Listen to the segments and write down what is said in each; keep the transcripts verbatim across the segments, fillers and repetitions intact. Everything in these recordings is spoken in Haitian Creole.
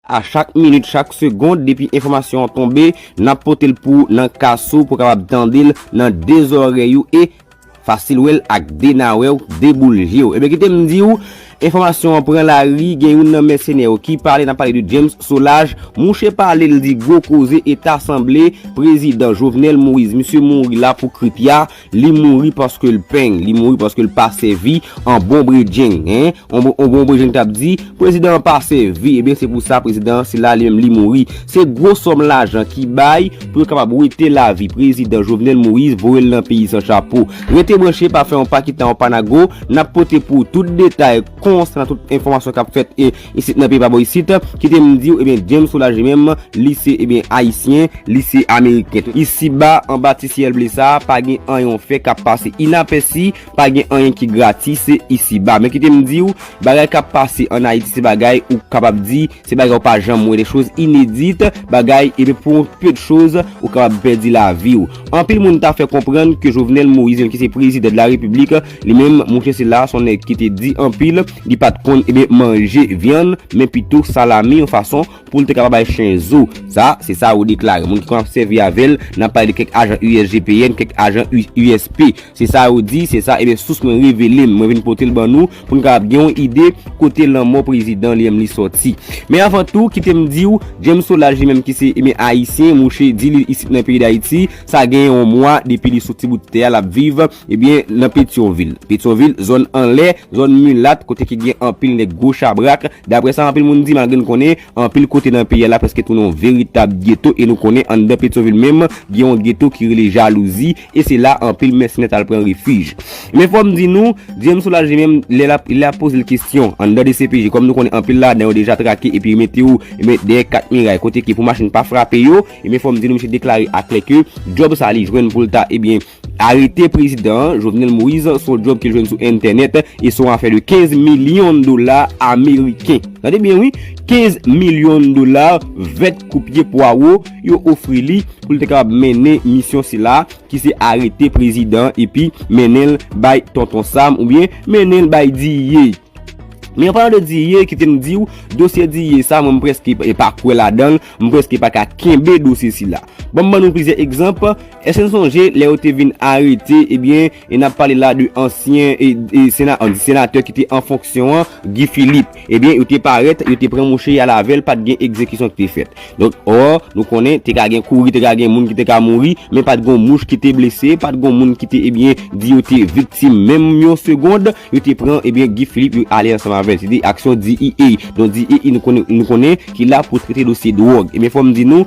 a chak minit, chak segond, depi enfòmasyon an tonbe, n ap pote l pou w nan kas ou, pou w kapab tande l nan de zòrèy ou e fasil wè l ak de nawè w, de boul je w. Ebyen, kite m di w, enfòmasyon an pran lari, gen youn nan mèsenè yo ki pale, n ap pale de James Solages, mouche pale, l di gwo koze e ta sanble prezidan Jovenel Moïse, misye mouri la pou kripya, li mouri paske l peng, li mouri paske l pa sèvi an bon bredjenn, en, an bon, an bon bredjenn k t ap di, prezidan an pa sèvi, ebyen se pou sa prezidan an se la li menm li mouri. Se gwo sòm lajan ki bay pou yo kapab wete lavi prezidan Jovenel Moïse, voye l nan peyi san chapo. Rete branche, pa fè yon pa kita yon pa nago, n ap pote pou w tout detay konsènan tout enfòmasyon k ap fèt e isit nan peyi pa bò isit. Kite m di w, ebyen, James Solages li menm, li se, ebyen, ayisyen, li se ameriken tou. Isiba, anba ti syèl ble sa a, pa gen anyen w fè k ap pase inapèsi, pa gen anyen ki gratis isiba. Men kite m di w, bagay k ap pase ann Ayiti, se bagay ou kapab di, se bagay ou pa janm wè, de choz inedit, bagay, ebyen, pou yon pe de choz, ou kapab pèdi lavi w. Anpil moun ta fè konprann ke Jovenel Moïse, menm ki se prezidan de la repiblik, li menm, mouche sila, se yon nèg ki te di anpil, li pa t konn, ebyen, manje vyann, men pito salami, yon fason pou l te kapab bay chen zo. Sa, se sa yo deklare. Moun ki konn ap sèvi avè l, n ap pale de kèk ajan U S G P N, kèk ajan U-, U S P. Se sa yo di, se sa, ebyen, sous mwen revele m. Mwen vin pote l ban nou pou n kapab gen yon ide kote lanmò prezidan li menm li sòti. Men avan tou, kite m di w, James Solages li menm ki se, ebyen, ayisyen, mouche di li isit nan peyi Dayiti, sa gen yon mwa depi li sou ti bout tè a, l ap viv, ebyen, nan Petyonvil. Petyonvil, zòn anlè, zòn milat, kote ki gen anpil nèg gwo chabrak. Daprè sa anpil moun di, malgre n konnen anpil kote nan peyi a la prèske tounen yon veritab geto, e nou konnen anndan Petyonvil menm, gen yon geto ki rele Jalouzi, e se la anpil mèsenè t al pran refij. Men fò m di nou, James Solages li menm, lè l ap, lè y ap poze l kesyon anndan D C P J, kòm nou konnen anpil ladan yo deja trake epi mete yo, ebyen, dèyè kat miray, kote ke pou machin pa frape yo, ebyen, fò m di nou, misye deklare aklè ke djòb sa li jwenn pou l ta, ebyen, arete prezidan an, Jovenel Moïse, se yon djòb ke l jwenn sou entènèt, e se yon afè de kenz milyon dola ameriken. Tande byen, wi, kenz milyon dola vèt kou pye pwawo yo ofri li pou l te kapab mennen misyon sila, ki se arete prezidan an epi mennen l bay Tonton Sam oubyen mennen l bay D E A. Men an palan de D E A, kite m di w, dosye D E A sa, mwen m prèske pa, pa kwè ladan l, m prèske pa ka kenbe dosye sila. Ban m ban nou plizyè egzanp. Èske n sonje lè yo te vin arete, ebyen, e n ap pale la de ansyen, e, e sena-, senatè ki te an fonksyon an, Guy Philippe. Ebyen, yo te parèt, yo te pran mouche y al avè l, pa t gen egzekisyon ki te fèt. Donk, ò, nou konnen, te ka gen kouri, te ka gen moun ki te ka mouri, men pa t gen yon mouch ki te blese, pa t gen yon moun ki te, ebyen, di yo te viktim menm yon segond, yo te pran, ebyen, Guy Philippe, yo ale ansanm avè l. Se te aksyon D E A. Donk, D E A, nou konnen, nou konnen, ki la pou trete dosye dwòg. Ebyen, fò m di nou,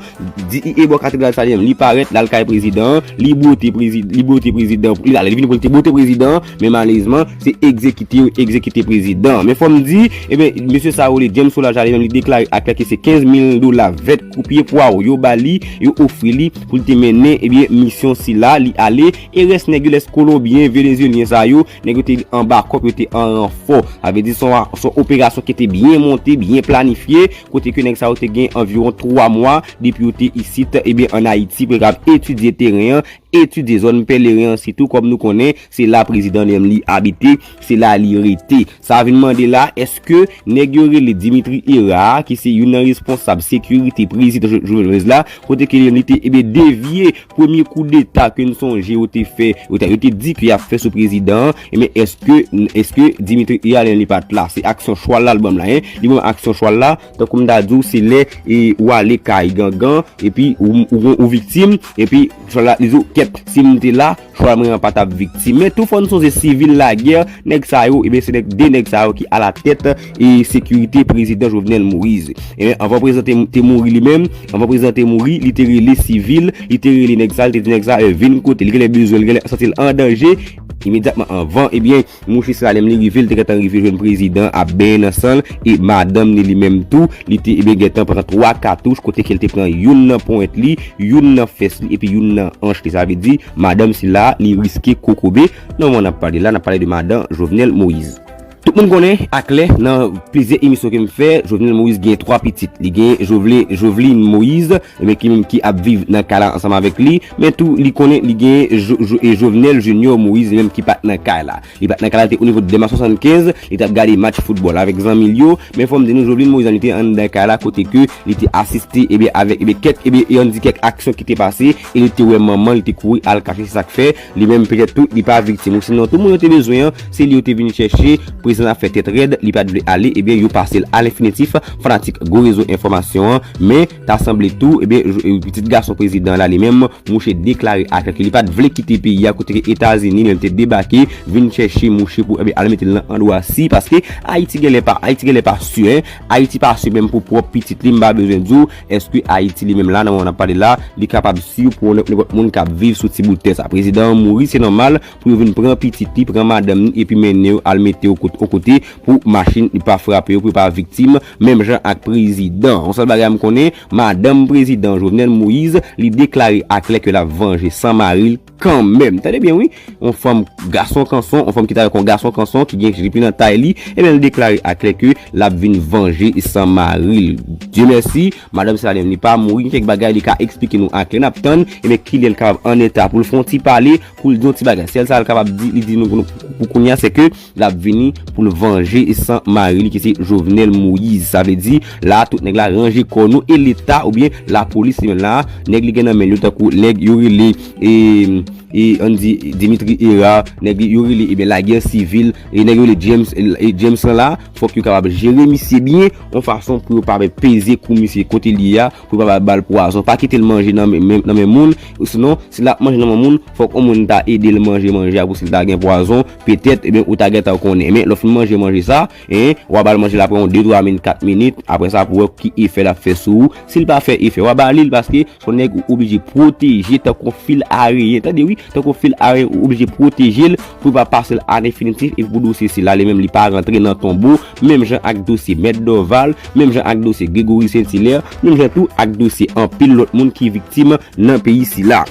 D E A bò katedral sa li menm, li parèt, l al kay prezidan an, li bwote prezi-, li bwote prezidan, li ale, li vini pou l te bwote prezidan an, men malerezman, se egzekite yo egzekite prezidan an. Men fò m di, ebyen, mesye sa yo rele James Solages li menm, li deklare aklè ke se kenz mil dola vèt kou pye pwawo yo ba li, yo ofri li pou l te mennen, ebyen, misyon sila, li ale, e rès nèg yo, lès kolonbyen, venezyelyen sa yo, nèg yo te anba kòp, yo te an ranfò. Sa vle di se yon, se yon operasyon ki te byen monte, byen planifye, kote ke nèg sa yo te gen anviwon twa mwa depi yo te isit, ebyen, ann Ayiti, pou yo kapab etidye teren an, etidye zòn Pèleren an sitou, kòm nou konnen, se la prezidan li menm li abite, se la li rete. Sa vin mande la, èske nèg yo rele Dimitri Hérard, ki se youn nan responsab sekirite prezidan Jo-, Jovenel Moïse la, kote ke li menm li te, ebyen, devye premye koudeta ke n sonje yo te fè, yo te, yo te di ke y ap fè sou prezidan an, ebyen, èske, èske Dimitri Hérard li pa t la? Se aksyon chwal la l ban m la, en. Li ban m aksyon chwal la, tankou m ta di w, se lè, e, ou ale kay gangan, epi ou, ou, ou viktim, epi chwal la, li di w, kèt, si m te la, chwal mwen an pa t ap viktim. Men tou fò n sonje sivil lagè, nèg sa yo, ebyen, se nèg, de nèg sa yo ki alatèt, e, sekirite prezidan Jovenel Moïse. Ebyen, anvan prezidan te, te mouri li menm, anvan prezidan te mouri, li te rele sivil, li te rele nèg sa, li te di nèg sa, e, vin kote, li genlè bezwen, li genlè santi l an danje, imedyatman anvan, ebyen, mouche sila li menm li rive, li te gentan rive jwenn prezidan ap benyen nan san l, e madanm li, li menm tou, li te, ebyen, gentan pran twa katouch, kote ke l te pran youn nan ponyèt li, youn nan fès li, epi youn nan anch li. Sa vle di, madanm sila, li riske kokobe. Nan moman n ap pale la, n ap pale de madan Jovenel Moïse. Tout moun konnen aklè nan plizyè emisyon ke m fè, Jovenel Moïse gen twa pitit. Li gen Jovle, Joveline Moïse, ebyen ki menm ki ap viv nan kay la ansanm avèk li, men tou li konnen li gen Jo- Jo- e Jovenel Junior Moïse, li menm ki pa t nan kay la. Li pa t nan kay la, li te o nivo de Dèma swasannkenz, li t ap gade match foutbòl avèk zanmi l yo, men fò m di nou Joveline Moïse li te anndan kay la kote ke li te asiste ebyen avèk ebyen kèk ebyen e ann di kèk aksyon ki te pase e li te wè manman li te kouri al kache, se sa k fè li menm petèt tou li pa viktim. Ou sinon tout moun yo te bezwen an, se li yo te vin chèche, prezidan ap fè tèt rèd, li pa t vle ale, ebyen yo pase l a lenfinitif, fanatik gwo rezo enfòmasyon an, men ta sanble tou, ebyen pitit gason prezidan la li menm, mouche deklare aklè ke li pa t vle kite peyi a kote ke Etazini menm te debake, vin chèche mouche pou ebyen al mete l nan andwa si, paske Ayiti genlè pa, Ayiti genlè pa si, en, Ayiti pa si menm pou pwòp pitit li, m pa bezwen di w, èske Ayiti li menm la, nan moman n ap pale la, li kapab si pou nenpòt moun k ap viv sou ti bout tè sa. Prezidan an mouri, se nòmal pou yo vin pran pitit li, pran madanm li, epi mennen yo al mete yo kote, yon kote pou machin li pa frape yo, pou yo pa viktim, menm jan ak prezidan. Yon sèl bagay m konnen, madanm prezidan Jovenel Moïse, li deklare aklè ke l ap vanje san mari l kanmenm. Tande byen wi, yon fanm gason kanson, yon fanm ki ta yon gason kanson, ki gen jip li nan tay li, ebyen li deklare aklè ke l ap vin vanje san mari l. Dye mèsi, madanm sa li menm li pa mouri, gen kèk bagay li ka eksplike nou aklè, n ap tann, ebyen kilè l kapab an eta pou l fè yon ti pale, pou l di yon ti bagay. Sèl sa l kapab di, li di nou pou, pou kounye a, se ke l ap vini pou l vanje san mari li ki se Jovenel Moïse. Sa vle di, la, tout nèg la ranje kò nou e Leta oubyen lapolis li menm la, nèg li gen nan men l yo tankou nèg yo rele, e, e, ann di Dimitri Hérard, nèg yo rele, ebyen, lagè sivil, e nèg yo rele James, e James lan la, fòk yo kapab jere misye byen, yon fason pou yo pa peze kou misye kote li ye a, pou yo pa ba l pwazon, pa kite l manje nan men, nan men moun, sinon, si l ap manje nan men moun, fòk yon moun ta ede l manje manje a pou si l ta gen pwazon, petèt, ebyen, ou ta gentan konnen. Men, lè w fin manje manje sa, en, w a ba l manje la apre yon de twa minit, kat minit, apre sa, pou wè ki efè l ap fè sou ou. Si l pa fè efè, w a ba li l, paske se yon nèg ou oblije pwoteje tankou yon fil areyen. Tande wi, tankou yon fil areyen, ou oblije pwoteje l pou l pa pase l a lenfinitif, epi pou dosye sila, li menm, li pa rantre nan tonbo, menm jan ak dosye Mèt Dorval, menm jan ak dosye Gregory Saint Hilaire, menm jan tou ak dosye anpil lòt moun ki viktim nan peyi sila.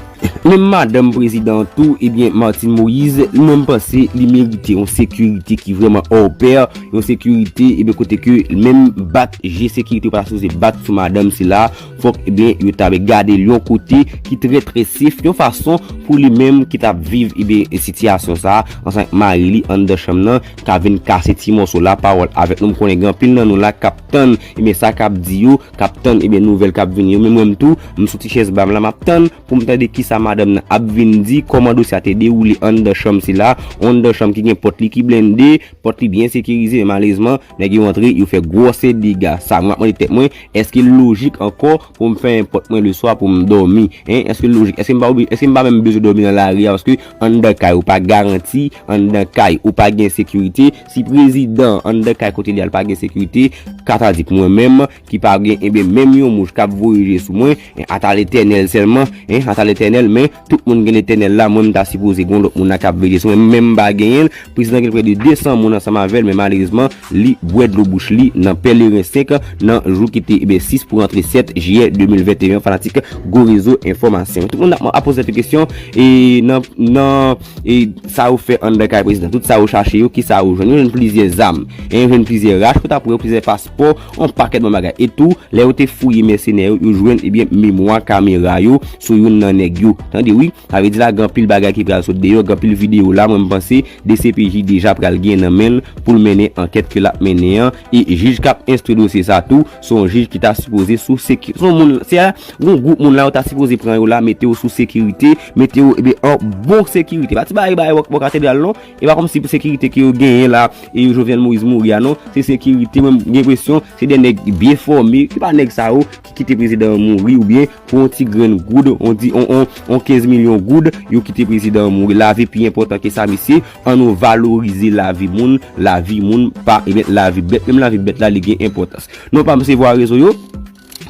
Menm madanm prezidan an tou, ebyen, Martine Moïse, mwen m panse li merite yon sekirite ki vrèman hors pair, yon sekirite, ebyen, kote ke menm bat je sekirite yo pa ta sipoze bat sou madanm sila, fòk, ebyen, yo ta gade l yon kote ki trè, trè sef, yon fason pou li menm ki t ap viv, ebyen, sitiyasyon sa a, ansanm ak mari li anndan chanm nan, ka vin kase ti mòso la pawòl avèk nou. M konnen gen anpil nan nou la k ap tann, ebyen, sa k ap di yo, k ap tann, ebyen, nouvèl k ap vini yo. Men mwen m tou, m sou ti chèz ba m la, m ap tann pou m tande kisa madanm nan ap vin di, kòman dosye a te dewoule anndan chanm sila, anndan chanm ki gen pòt li ki blende, pòt li byen sekirize, men malerezman, nèg yo antre, yo fè gwòsè dega. Sa, mwen ap mande tèt mwen, èske l lojik ankò pou m fèmen pòt mwen leswa pou m dòmi? Hein? Èske l lojik? Èske m pa obli-, èske m pa menm bezwen dòmi nan lari a? Paske anndan kay ou pa garanti, anndan kay ou pa gen sekirite. Si prezidan anndan kay kote li a l pa gen sekirite, ka ta di pou mwen menm ki pa gen, ebyen, menm yon mouch k ap voye je sou mwen, en, ata Letènèl sèlman, en, ata Letènèl, men tout moun gen Letènèl la, mwen m ta sipoze gen yon lòt moun la k ap veye sou mwen, men m pa genyen l. Prezidan gen prè de de san moun ansanm avè l, men malerezman, li bwè dlo bouch li nan Pèleren senk nan jou ki te, ebyen, sis pou rantre sèt jiyè de mil venteyen, fanatik gwo rezo enfòmasyon. Tout moun ap, ap poze tèt yo kesyon, e nan, nan, e sa yo fè anndan kay prezidan, tout sa yo chache yo, kisa yo jwenn? Yo jwenn plizyè zam, e yo jwenn plizyè rach, pou ta pran plizyè paspò, yon pakèt bon bagay. E tou, lè yo te fouye mèsenè yo, yo jwenn, ebyen, memwa kamera yo sou youn nan nèg yo. Tande wi, sa vle di la, gen anpil bagay ki pral sot deyò, gen anpil videyo la, mwen m panse D C P J deja pral gen nan men l pou l mennen ankèt ke l ap mennen an, e jij k ap enstwi dosye sa tou, se yon jij ki ta sipoze sou seki-, se yon moun, se a, yon gwoup moun la, yo ta sipoze pran yo la, mete yo sou sekirite, mete yo, ebyen, an bon sekirite. Pa ti bagay, bagay bò, bò katedral non, e pa kòmsi pou sekirite ke yo genyen la, e Jovenel Moïse mouri a non, se sekirite, mwen m gen enpresyon, se de nèg byen fòme, ki pa nèg sa yo, ki kite prezidan an mouri, oubyen pou yon ti grenn goud, on di, on, on, on kenz milyon goud, yo kite prezidan an mouri. Lavi pi enpòtan ke sa, mesye. Ann nou valorize lavi moun, lavi moun pa, ebyen, lavi bèt. Menm lavi bèt la, li gen enpòtans. Non pa m se vwa rezo yo.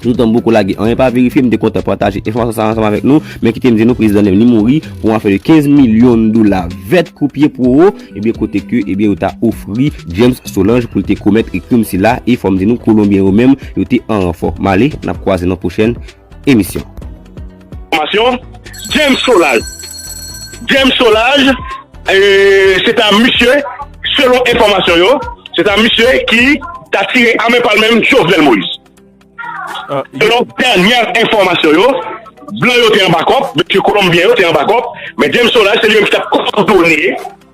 Toutan m poko lage anyen pa verifye, m te kontan pataje enfòmasyon sa ansanm avèk nou, men kite m di nou, prezidan Nèm li mouri pou yon afè de kenz milyon dola vèt kou pye pou ou, ebyen, kote ke, ebyen, yo ta ofri James Solange pou l te komèt krim sila, e fò m di nou, Kolonbyen yo menm, yo te an ranfò. M ale, n ap kwaze nan pwochèn emisyon. Enfòmasyon, James Solange. James Solange, e, se ta misye, Selon enfòmasyon yo, se ta misye ki ta tire a men pa l menm Jovenel Moïse. Selon dènyè enfòmasyon yo, blan yo te anba kòb, mesye kolonbyen yo te anba kòb, men James Solages, se li menm ki t ap kowòdone,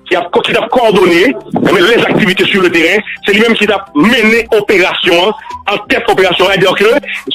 ki ap, ki t ap kowòdone, men, les activités sur le terrain, se li menm ki t ap mennen operasyon an, an tèt operasyon an, donk,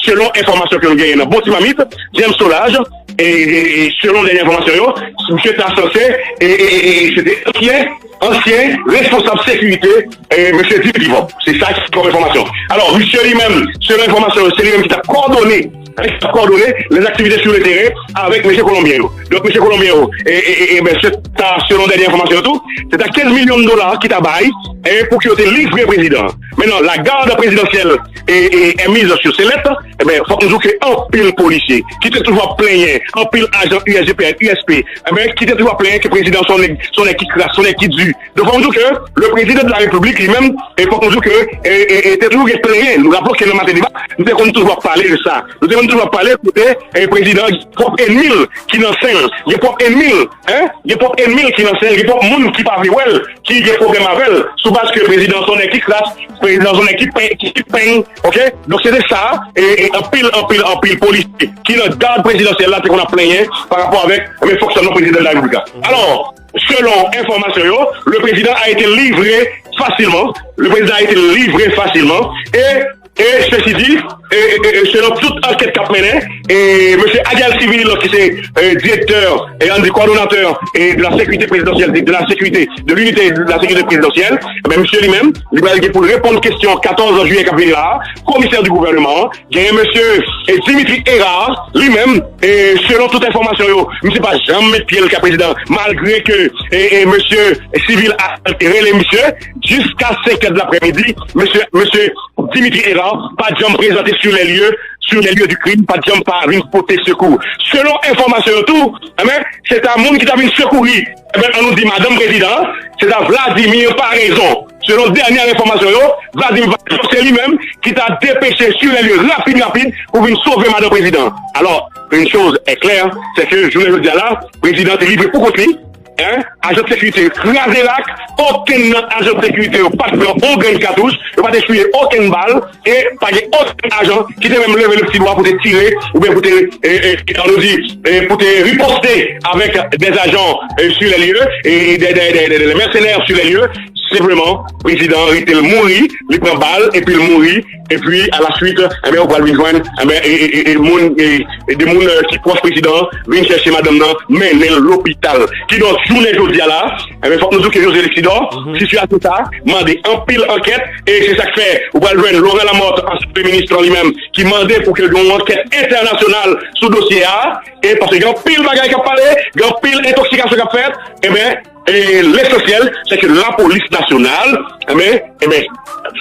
selon enfòmasyon ke nou genyen nan bon ti mamit, James Solages, e, e, e selon dènyè enfòmasyon yo, misye ta sanse, e, e, e, e, se te ansyen, ansyen responsab sekirite, e, mesye Dimitri Vorbe. Se sa ki kòm enfòmasyon. Alò, misye li menm, selon enfòmasyon yo, se li menm ki t ap kowòdone, ki t ap kowòdone les activités sur le terrain avèk mesye kolonbyen yo. Donk, mesye kolonbyen yo, e, e, e, e, ben, se ta, selon dènyè enfòmasyon yo tou, se ta kenz milyon dola ki ta bay, e, pou ke yo te livre prezidan an. Mentnan, la garde présidentielle e, e, est mise sur sellette, e ben, fòk nou di w ke anpil polisye ki te toujou ap plenyen, anpil ajan U S G P N, U S P, e ben, ki te toujou ap plenyen ke prezidan se yon nèg, se yon nèg ki kras, se yon nèg ki di. Donk, fòk nou di w ke le président de la République, li menm, e fòk nou di w ke, e, e, e, te toujou gen plenyen. Nou raple w ke nan Maten Deba, nou te konn toujou ap pale de sa. Nou te konn toujou ap pale kote, e, prezidan an gen pwòp ènmi l ki nan sen l, gen pwòp ènmi l, en, gen pwòp ènmi l ki nan sen l, gen pwòp moun ki pa vle wè l, ki gen pwoblèm avè l, sou baz ke prezidan se yon nèg ki kras, prezidan se yon nèg ki peny, ki, ki peny, oke? Donk, se te sa, e, e anpil, anpil, anpil polisye ki nan gad prezidansyèl la te konn ap plenyen pa rapò avèk, men, fonksyònman prezidan de la repiblik la. Alò, selon enfòmasyon yo, le président a été livré facilement, le président a été livré facilement, e E sesi di, e, e, e, selon tout ankèt k ap mennen, e mesye Adjel Civil, ki se, e, direktè, e ann di kowòdonatè, e de la sécurité présidentielle, de la sécurité, de l'unité de la sécurité présidentielle, e ben, misye li menm, li pral gen pou l reponn kesyon katòz jiyè k ap vini la a, komisè di gouvènman an, genyen mesye, e, Dimitri Hérard, li menm, e selon tout enfòmasyon yo, misye pa janm met pye l ka prezidan, malgre ke, e, e mesye Civil a rele misye, jiska senk è de laprèmidi, mesye, mesye Dimitri Hérard pa t janm prezante sur les lieux, sur les lieux du crime, pa t janm pa vin pote sekou. Selon enfòmasyon yo tou, enben, se ta moun ki ta vin sekouri, enben, ann nou di madanm prezidan an, se ta Vladimir Paraison. Selon dènyè enfòmasyon yo, Vladimir Paraison, se li menm ki ta depeche sur les lieux rapid, rapid, pou vin sove madanm prezidan an. Alò, une chose est claire, c'est que jounen jodi a la, prezidan an te livre pou kont li, en, ajan sekirite yo kraze rak, okenn nan ajan sekirite yo pa t pran on grenn katouch, yo pa t espiye okenn bal, e pa gen okenn ajan ki te menm leve le pti dwa pou te tire, oubyen pou te, e, e, ann nou di, e, pou te riposte avèk des agents, e, sur les lieux, e, e, des, des, des, des, des mercenaires sur les lieux. Senpleman, prezidan an rete l mouri, li pran bal, epi l mouri, epi, à la suite, enben, ou pral vin jwenn, enben, e, e, e, e, moun, e, e de moun, e, ki pwòch prezidan an vin chèche madanm nan, mennen l lopital. Kidonk, jounen jodi a la, enben, fòk nou di w ke José Lexidor, sitiyasyon sa a mande anpil ankèt, e se sa k fè ou pral jwenn Laurent Lamothe, ansyen premye minis lan li menm, ki mande pou ke gen yon ankèt entènasyonal sou dosye a, e paske gen anpil bagay k ap pale, gen anpil entoksikasyon k ap fèt, enben, e lesansyèl, se ke lapolis nasyonal, enben, enben,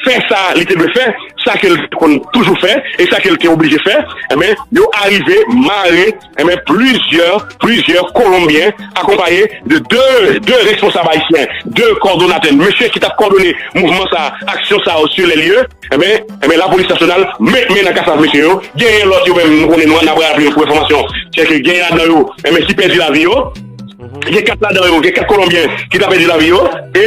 fè sa li te dwe fè, sa ke l te konn toujou fè, e sa ke l te oblije fè, enben, yo arive mare, enben, plizyè, plizyè Kolonbyen, akonpaye de de, de responsab ayisyen, de kowòdonatè, mesye ki t ap kowòdone mouvman sa a, aksyon sa yo sur les lieux, enben, enben, lapolis nasyonal met men nan kasav mesye yo. Genyen lòt yo menm, nou konnen nou, n ap raple yo pou enfòmasyon. Se ke genyen ladan yo, enben, ki pèdi lavi yo. Gen kat ladan yo, gen kat Kolonbyen ki ta pèdi lavi yo. E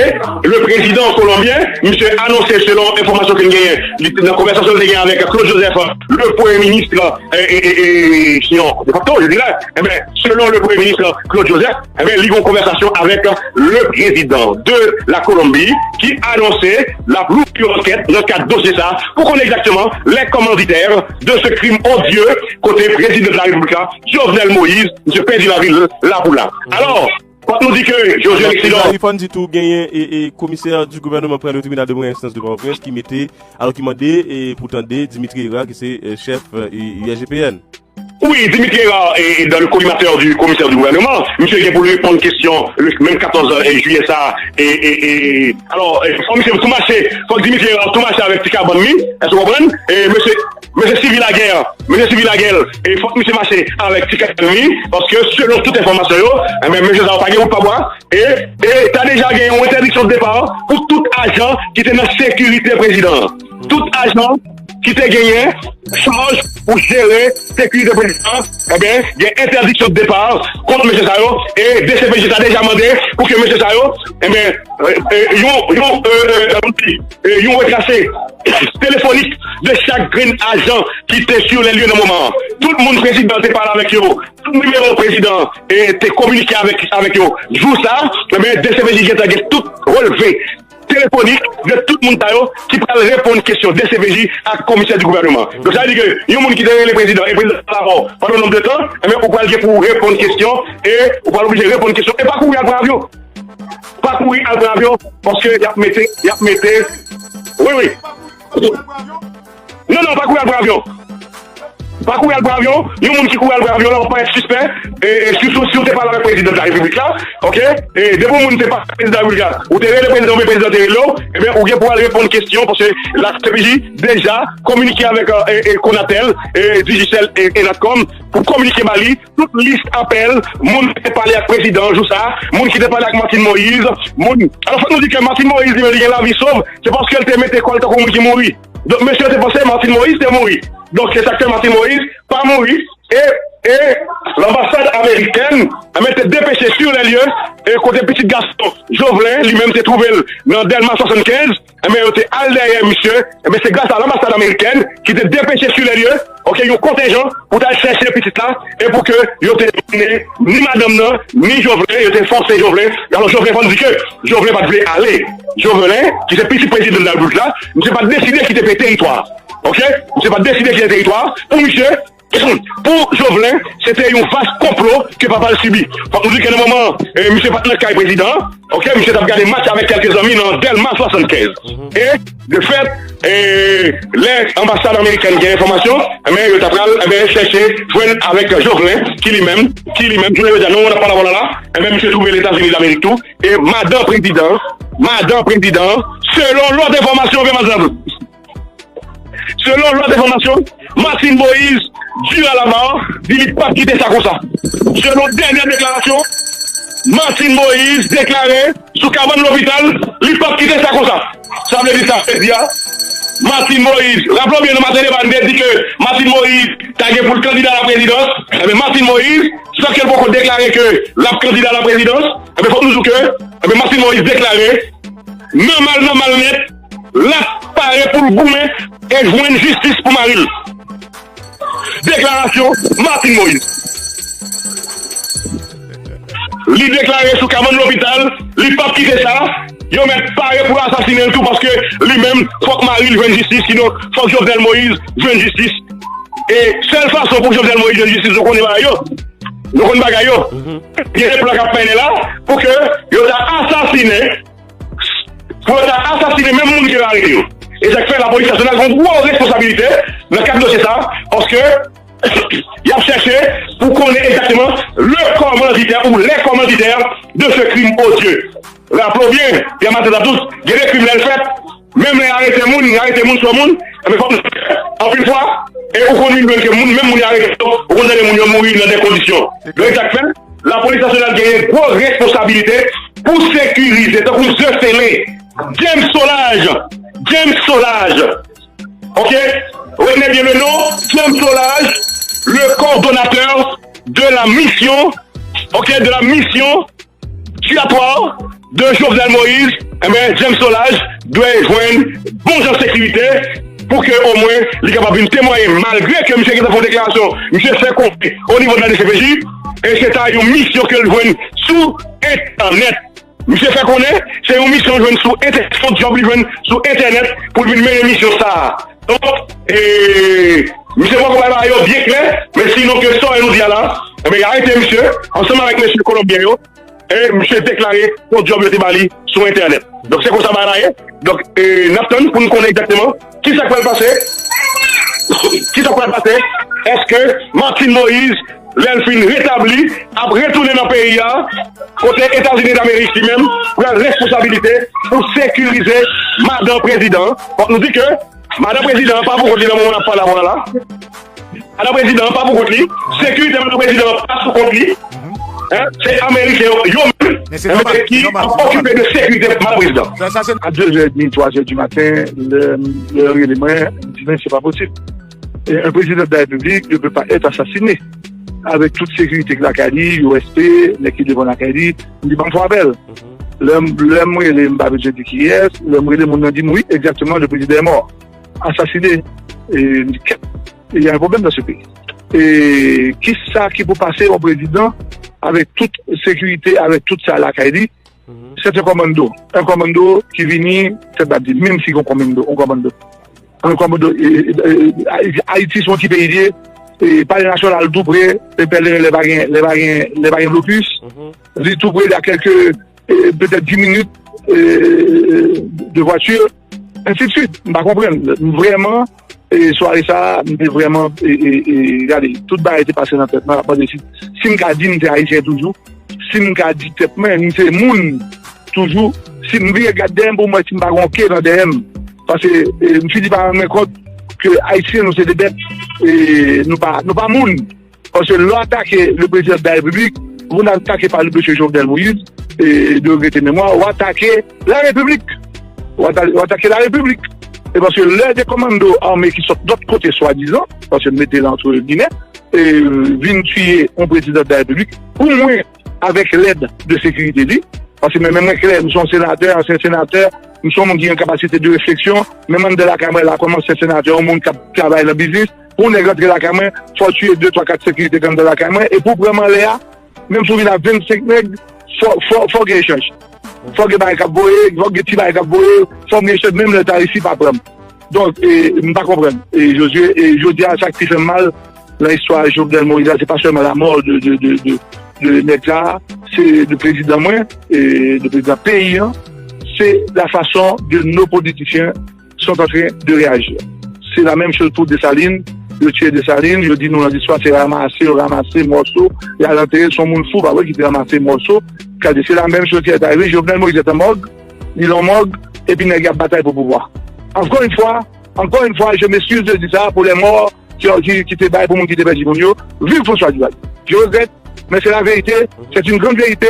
le président colombien, misye anonse, selon enfòmasyon ke n genyen, li, nan konvèsasyon li te genyen avèk Claude Joseph, le premye minis, e, e, e, e, sinon, de facto, je dirais, enben, selon le premye minis Claude Joseph, enben, li gen yon konvèsasyon avèk le président de la Colombie ki anonse l ap louvri yon ankèt nan kad dosye sa a pou konnen egzakteman les commanditaires de ce crime odieux kote prezidan de la repiblik la, Jovenel Moïse, misye pèdi lavi l la pou la. Alò, fòk nou di ke Josué Lexidor. Fò n di tou genyen e, e komisè di gouvènman pran le tribunal de première instance de Pòtoprens ki mete, alò ki mande e pou tande Dimitri Hérard ki se e, chèf e, U S G P N. Wi, Dimitri Hérard, e, e, dans le collimateur du commissaire du gouvernement, misye gen pou l reponn kesyon le, menm katòz jiyè sa a, e, e, e, alò, e, fò misye tou mache, fòk Dimitri Hérard tou mache avèk ti kabann li, èske w konprann? E, mesye, mesye Sylvie Laguerre, mesye Sylvie Laguerre, e fòk misye mache avèk ti kabann li, paske selon tout enfòmasyon yo, enben, mesye sa yo pa gen wout pa bwa, e, e ta deja gen yon entèdiksyon de depa pou tout ajan ki te nan sekirite prezidan an. Tout ajan ki te genyen chaj pou jere sekirite prezidan, ebyen, gen entèdiksyon de depa kont mesye sa yo, e D C P J ta deja mande pou ke mesye sa yo, ebyen, e, e, yon, yon, e, e, e, yon retrase telefonik de chak grenn ajan ki te sur les lieux nan moman an. Tout moun prezidan te pale avèk yo, tout nimewo prezidan e te kominike avèk, avèk yo. Jou sa, ebyen, D C P J gentan gen tout relve telefonik de tout moun sa yo ki pral reponn kesyon D C P J ak komisè di gouvènman. Donk, sa vle di ke yon moun ki te rele prezidan e prezidan pa la mò pandan yon nonb de tan, ebyen, ou pral gen pou reponn kesyon e ou pral oblije reponn kesyon e pa kouri al pran avyon. Pa kouri al pran avyon, paske y ap mete, y ap mete. Wi, wi. Non, non, pa kouri al pran avyon. Pa kouri al pran avyon. Yon moun ki kouri al pran avyon la, w ap parèt sispè. E, e sitou si w te pale avèk prezidan de la repiblik la, oke? E depi yon moun te pale avèk prezidan de la repiblik la, ou te rele prezidan oubyen prezidan te rele w, ebyen, ou gen pou al reponn kesyon, paske la D C P J deja kominike avèk, e, e, Conatel, e, Digicel, e, e Natcom, pou kominike ba li tout lis apèl moun ki te pale ak prezidan jou sa, moun ki te pale ak Martine Moïse, moun. Alò, fòk nou di ke Martine Moïse, li menm, li gen lavi sov, se paske l te mete kò l tankou moun ki mouri. Donk, mesye yo te panse Martine Moïse te mouri. Donk, se sa k fè Martine Moïse pa mouri. E, e lanbasad amerikèn, ebyen, te depeche sur les lieux, e kote pitit gason Jovelin, li menm, te twouve l nan Dèlma swasannkenz, ebyen, yo te al dèyè misye. Ebyen, se gras a lanbasad amerikèn ki te depeche sur les lieux, oke, yon kontenjan pou t al chèche pitit la, e pou ke yo te mennen ni madanm nan, ni Jovelin, yo te fòse Jovelin. Alò, Jovelin, fò n di ke Jovelin pa t vle ale. Jovelin, ki se pitit prezidan de la repiblik la, misye pa t deside kite peyi teritwa a. Oke? Misye pa t deside kite teritwa a. Pou misye, pou Jovelin, se te yon vas konplo ke papa l sibi. Fòk nou di ke nan moman an, e, misye pa t nan kay prezidan an. Oke, misye t ap gade match avèk kèlke zanmi nan Dèlma swasannkenz. E, de fèt, e, lè anbasad amerikèn gen enfòmasyon, ebyen, yo ta pral, ebyen, chèche jwenn avèk Jovelin, ki li menm, ki li menm, jounen jodi a, nou, n ap pale avè w la, la, ebyen, misye twouve Etazini Damerik tou, e madan prezidan, madan prezidan, selon lòt enfòmasyon, vre madanm. Selon lòt enfòmasyon, Martine Moïse, di a la mò, di li p ap kite sa konsa. Selon dènyè deklarasyon, Martine Moïse deklare sou kabann lopital, li p ap kite sa konsa. Sa vle di sa, se di a, Martine Moïse, raple w byen, nan maten deba, n te di ke Martine Moïse ta gen pou l kandida a la prezidans. Ebyen, Martine Moïse, san ke l poko deklare ke l ap kandida a la prezidans, ebyen, fòk nou di w ke, ebyen, Martine Moïse deklare, nòmal, nòmal nèt, l ap pare pou l goumen e jwenn jistis pou mari l. Deklarasyon Martine Moïse. Li deklare sou kabann lopital, li p ap kite sa, yo mèt pare pou asasinen l tou, paske li menm, fòk mari l jwenn jistis, sinon fòk Jovenel Moïse jwenn jistis. E sèl fason pou Jovenel Moïse jwenn jistis, nou konnen bagay yo. Nou konn bagay yo. Gen de plan k ap mennen la pou ke yo ta asasinen, pou yo ta asasinen menm moun ki yo arete yo. E sa k fè lapolis nasyonal gen yon gwo responsabilite nan kad dosye sa, paske y ap chèche pou konnen egzakteman le commanditaire ou les commanditaires de ce crime odieux. Raple w byen, Pierre Martin Labdous, gen de krim lè l fèt, menm lè y arete moun, y arete moun sou moun, ebyen, fòk nou, anpil fwa, e ou konn vin jwenn ke moun, menm moun y arete yo, ou konn tande moun yo mouri nan de kondisyon. Donk, e sa k fè, lapolis nasyonal genyen gwo responsabilite pou sekirize, tankou Zeselin, James Solages, James Solages, ok, retenez bien le nom, James Solages, le coordonnateur de la mission, ok, de la mission dilatoire de Jovenel Moïse, ebyen, James Solages dwe jwenn bon jan sekirite pou ke omwen li kapab vin temwaye, malgre ke misye gentan fè yon deklarasyon, misye fè konnen o nivo de la D C P J, e se ta yon misyon ke l jwenn sou entènèt. Misye fè konnen se yon misyon l jwenn sou entènèt, se yon djòb li jwenn sou entènèt pou l vin mennen misyon sa a. Donk, e, misye poko bay bagay yo byen klè, men sinon ke sa nou di a la, ebyen, y arete misye ansanm avèk mesye kolonbyen yo, e misye deklare yon djòb yo te ba li sou entènèt. Donk, se konsa bagay la ye. Donk, e, n ap tann pou n konnen egzakteman kisa k pral pase. Kisa k pral pase? Èske Martine Moïse, lè l fin retabli, ap retounen nan peyi a, kote Etazini Damerik li menm pran responsabilite pou sekirize madan prezidan an? Fòk nou di ke madan prezidan an pa pou kont li nan moman n ap pale avè w la. Madan prezidan an pa pou kont li. Sekirite madan prezidan an pa sou kont li. Hein? Se Ameriken yo, yo menm, hein, ki okipe de sekirite manm prezidan. A de zè edmi, twa zè di maten, lè, lè yo rele mwen, m di, men se pa posib. Et un président de la République ne peut pas être assassiné. Avec toute sécurité ki lakay li, U S P, nèg ki devan lakay li, m di, ban m fè apèl. Lè m, lè m rele, m pa bezwen di kiyès, lè m rele moun nan di m, wi, exactement, le président est mort, assassiné. E m di, kèt, il y a un problème dans ce pays. E kisa ki pou pase yon prezidan avèk tout sekirite, avèk tout sa lakay li? Se te kòmando. Un kòmando ki vini, se pa di, menm si yon kòmando, yon kòmando. Yon kòmando, e, e, e, Ayiti se yon ti peyi li ye, e, Palè Nasyonal tou pre, e, pèleren lè pa gen, lè pa gen, lè pa gen blokis, li tou pre, il y a quelques, e, peut-être dix minutes, e, de voiture, ainsi de suite. M pa konprann. Vrèman, e, sware sa a, m te vrèman, e, e, e, gade, tout bagay te pase nan tèt mwen, m ap mande si, si m ka di m te ayisyen toujou, si m ka di tèt mwen, m se moun toujou, si m vire gad dèyè m pou m wè si m pa gen yon ke nan dèyè m. Paske, e, m fini pa rann mwen kont ke ayisyen nou se de bèt, e, nou pa, nou pa moun. Paske lè w atake le président de la République, vous n'attaquez pas le monsieur Jovenel Moïse, e, de regrete memwa, w atake la République. W ata-, w atake la République. E paske lè de kòmando ame ki sot lòt kote, swadizan, paske m mete l antre gimè, e, vin tiye yon prezidan de la Repiblik, pou mwen, avèk lèd de sekirite li, paske mwen menm mwen klè, m se yon senatè, ansyen senatè, m se yon moun ki gen kapasite de refleksyon, menm anndan lakay mwen la, kòm ansyen senatè, yon moun k ap travay nan biznis, pou yon nèg rantre lakay mwen, fò w tiye de, twa, kat sekirite k anndan lakay mwen, e pou w pran m anlè a, menm si w vin ak vennsenk nèg, fò, fò, fò gen echanj. Fò gen bagay k ap voye, fò gen ti bagay k ap voye, fò gen echanj, menm lè ta resi pa pran m. Donk, e, m pa konprann. E, Josué, e, jodi a, sa k pi fè m mal nan istwa Jovenel Moïse la, se pa sèlman lamò de, de, de, de, de nèg sa a, se de prezidan mwen, e, de prezidan peyi an, se la fason de nos politiciens sont en train de réagir. C'est la même chose pour Dessalines. Yo tiye Dessalines, yo di nou nan listwa, se ramase, yo ramase mòso, y al antere, se yon moun fou, pa vre, ki te ramase mòso. Gade, c'est la même chose qui est arrivée. Jovenel Moïse est en morgue, il est en morgue, epi nèg y ap batay pou pouvwa. Encore une fois, encore une fois, je m'excuse de dire ça pour les morts qui, qui, qui te bay pou moun ki te pèdi moun yo. Vive François Duvalier. Je regrette, mais c'est la vérité. C'est une grande vérité.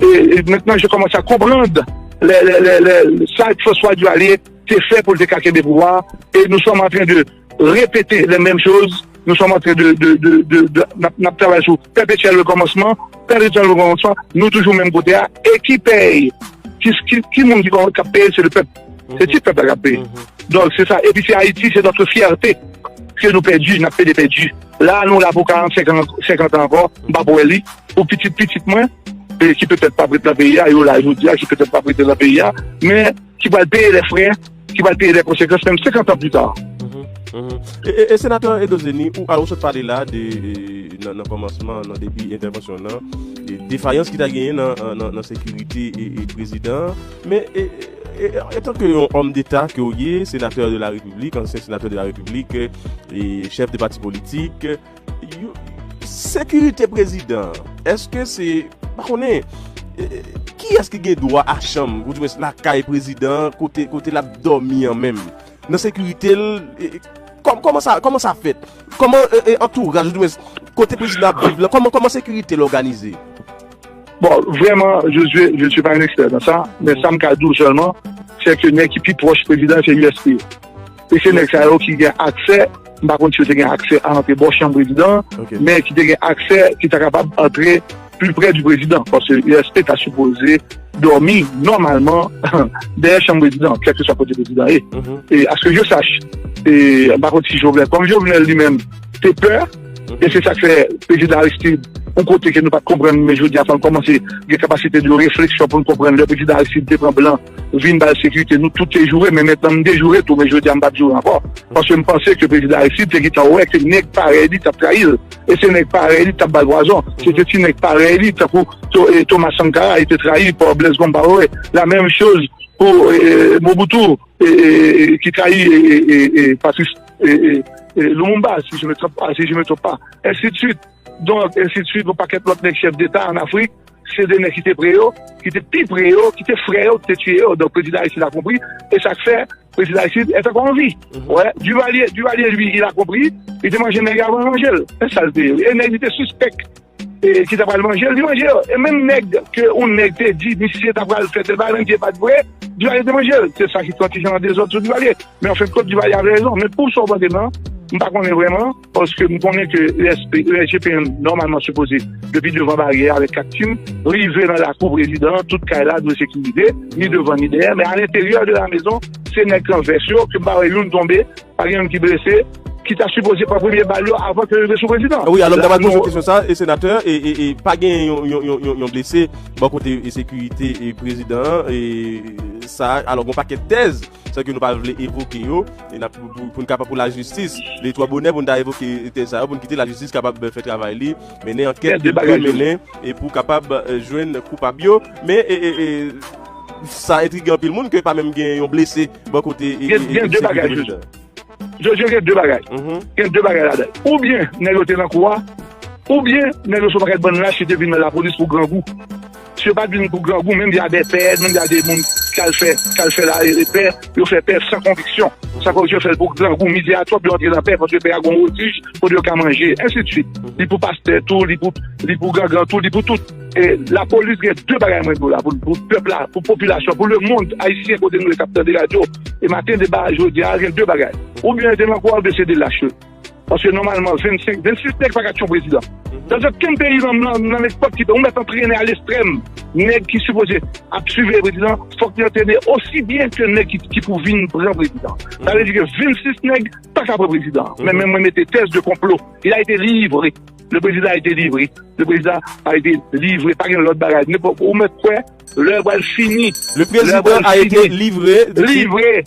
Et, et maintenant, je commence à comprendre les, les, les, les, ça que François Duvalier te fè pou l te ka kenbe pouvwa a, e nou sòm antren de repete les mêmes choses, nou sòm antren de, de, de, de, de n ap, n ap travay sou pèpetyèl rekòmansman, pèpetyèl rekòmansman, nou toujou menm kote a, e ki pèy, ki, ki, ki moun ki, k ap peye, se le pèp. Se ti pèp la k ap peye. Donk, se sa. Epi se Ayiti, se notre fierté ke nou pèdi, n ap pede pèdi. La, nou la pou karannsenk an, senkant an ankò, m p ap wè li, pou pitit pitit mwen, e ki petèt p ap ret nan peyi a, yo la jodi a, ki petèt p ap rete nan peyi a, men ki pral peye lè frè, ki pral peye lè konsekans, menm senkant an pita. E, e, e Senatè Edo Zeni, ou, alò, ou sot pale la de, e, nan, nan kòmansman, nan debi entèvansyon nan, e, defayans ki ta genyen nan, nan, nan sekirite e, e prezidan an. Men, e, e, e, etanke yon òm deta ke w ye, senatè de la Repiblik, ansyen senatè de la Repiblik, e chèf de pati politik, yo, sekirite prezidan an, èske se, pa konnen, e, e, kiyès ki gen dwa a chanm, oudimwens lakay prezidan an, kote, kote l ap dòmi an menm? Nan sekirite l, e, e, kòm-, kòman sa, kòman sa fèt? Kòman, e, e, antouraj, oudimwens, kote prezidan ap viv lan, kòman, kòman sekirite l òganize? Bon, vraiment, je suis, je ne suis pas un expert dans ça, men sa m ka di w sèlman, se ke nèg ki pi pwòch prezidan, se U S P. E se nèg sa yo ki gen aksè, m pa konn si yo te gen aksè a antre bò chanm prezidan an, men ki te gen aksè, ki ta kapab antre pli prè di prezidan, paske U S P ta sipoze dòmi nòmalman dèyè chanm prezidan, kèlkeswa kote prezidan ye. E à ce que je sache, e m pa konn si Jovenel, kòm Jovenel li menm te pè, e se sa k fè prezidan Aristide, yon kote ke nou pa t konprann, men jodi a fò n kòmanse gen kapasite de refleksyon pou n konprann lè prezidan Aristide te pran blan, vin ba l sekirite, nou tout te joure, men mentnan m dejoure tou, men jodi a m p ap joure ankò. Paske m panse ke prezidan Aristide te gentan wè ke nèg parèy li t ap trayi l. E se nèg parèy li t ap ba l pwazon. Se te ti nèg parèy li, tankou To-, e, Thomas Sankara, li te trayi pa Blaise Compaoré. La menm choz pou, e, Mobutu, e, e, e, ki trayi, e, e, e, e, Patrice, e, e, e, Lumumba, si je me trompe pas, si je me trompe pas, ainsi de suite. Donk, ainsi de suite, yon pakèt lòt nèg chèf deta an Afrik, se de nèg ki te pre yo, ki te pi pre yo, ki te frè yo, ki te tiye yo. Donk, prezidan Aristide a konpri, e sa k fè prezidan Aristide est encore en vie. Ouais, Duvalier, Duvalier, lui, il a compris, li te manje nèg avan yo manje l. E sa l te ye. E nèg li te sispèk. e ki ta pral manje l, li manje yo. E menm nèg ke yon nèg te di misye ta pral fè tèl bagay, menm si se pa t vre, Duvalier te manje l. Se sa ki pran ti jan an dezòd sou Duvalier. Men an fen de kont, Duvalier avè rezon. Men pou sa w mande m lan, m pa konnen vrèman, paske m konnen ke U S P, U S G P N nòmalman sipoze, depi devan baryè avèk kat tim, rive nan lakou prezidan an, tout kay la dwe sekirize, ni devan ni dèyè, men alenteryè de la mezon, se nèg an vès yo, ke m pa wè youn tonbe, pa gen youn ki blese, ki ta sipoze pran premye bal yo avan ke yo rive sou prezidan. Wi, alò, m ta pral poze w kesyon sa, e senatè, e, e, e pa gen yon, yon, yon, yon, yon blese bò kote e sekirite e prezidan an, e sa, alò, gon pakèt tèz, sa ke nou pa vle evoke yo, e n ap pou, pou, pou n kapab pou lajistis, li twò bonè pou n ta evoke tèz sa yo, pou n kite lajistis kapab fè travay li, mennen ankèt ke l dwe mennen, e pou kapab, e, jwenn koupab yo, men, e, e, e, sa entrige anpil moun ke pa menm gen yon blese bò kote e, gen, e, gen de bagay, Jojo. Jojo, gen de bagay. Gen de bagay ladan. Oubyen nèg yo te nan kou a, oubyen nèg yo se yon pakèt bann lach ki te vin nan lapolis pou grangou. Si yo pa t vin pou grangou, menm si a de pè, menm si a de moun k al fè, k al fè la, e, pè, yo fè pè san konviksyon. San konviksyon, yo fè l pou grangou, mizè a twòp, yo antre nan pè, paske pè a gon wotij kote yo ka manje, ensidswit. Li pou pastè tou, li pou, li pou gangan tou, li pou tout. E lapolis gen de bagay mwen di w la, pou, pou pèp la, pou popilasyon, pou lemonn ayisyen kote nou ye k ap tande radyo, e maten deba jodi a, gen de bagay. Oubyen yo te nan kou a, oubyen se de lach yo. Paske nòmalman, vennsenk, vennsis nèg pa ka tiye yon prezidan. Nan okenn peyi nan, nan, nan nenpòt ki peyi, ou mèt antrene a lestrèm. Nèg ki sipoze ap siveye prezidan, fòk li antrene osi byen ke nèg ki, ki pou vin pran prezidan. Sa vle di ke vennsis nèg pa ka pran prezidan. Men, men mwen mete tèz de konplo. Il a été livré. Le président a été livré. Le président a été livré. Pa gen lòt bagay. Nenpòt, ou mèt kwè, lè pral fini. Le président a été livré. Livré.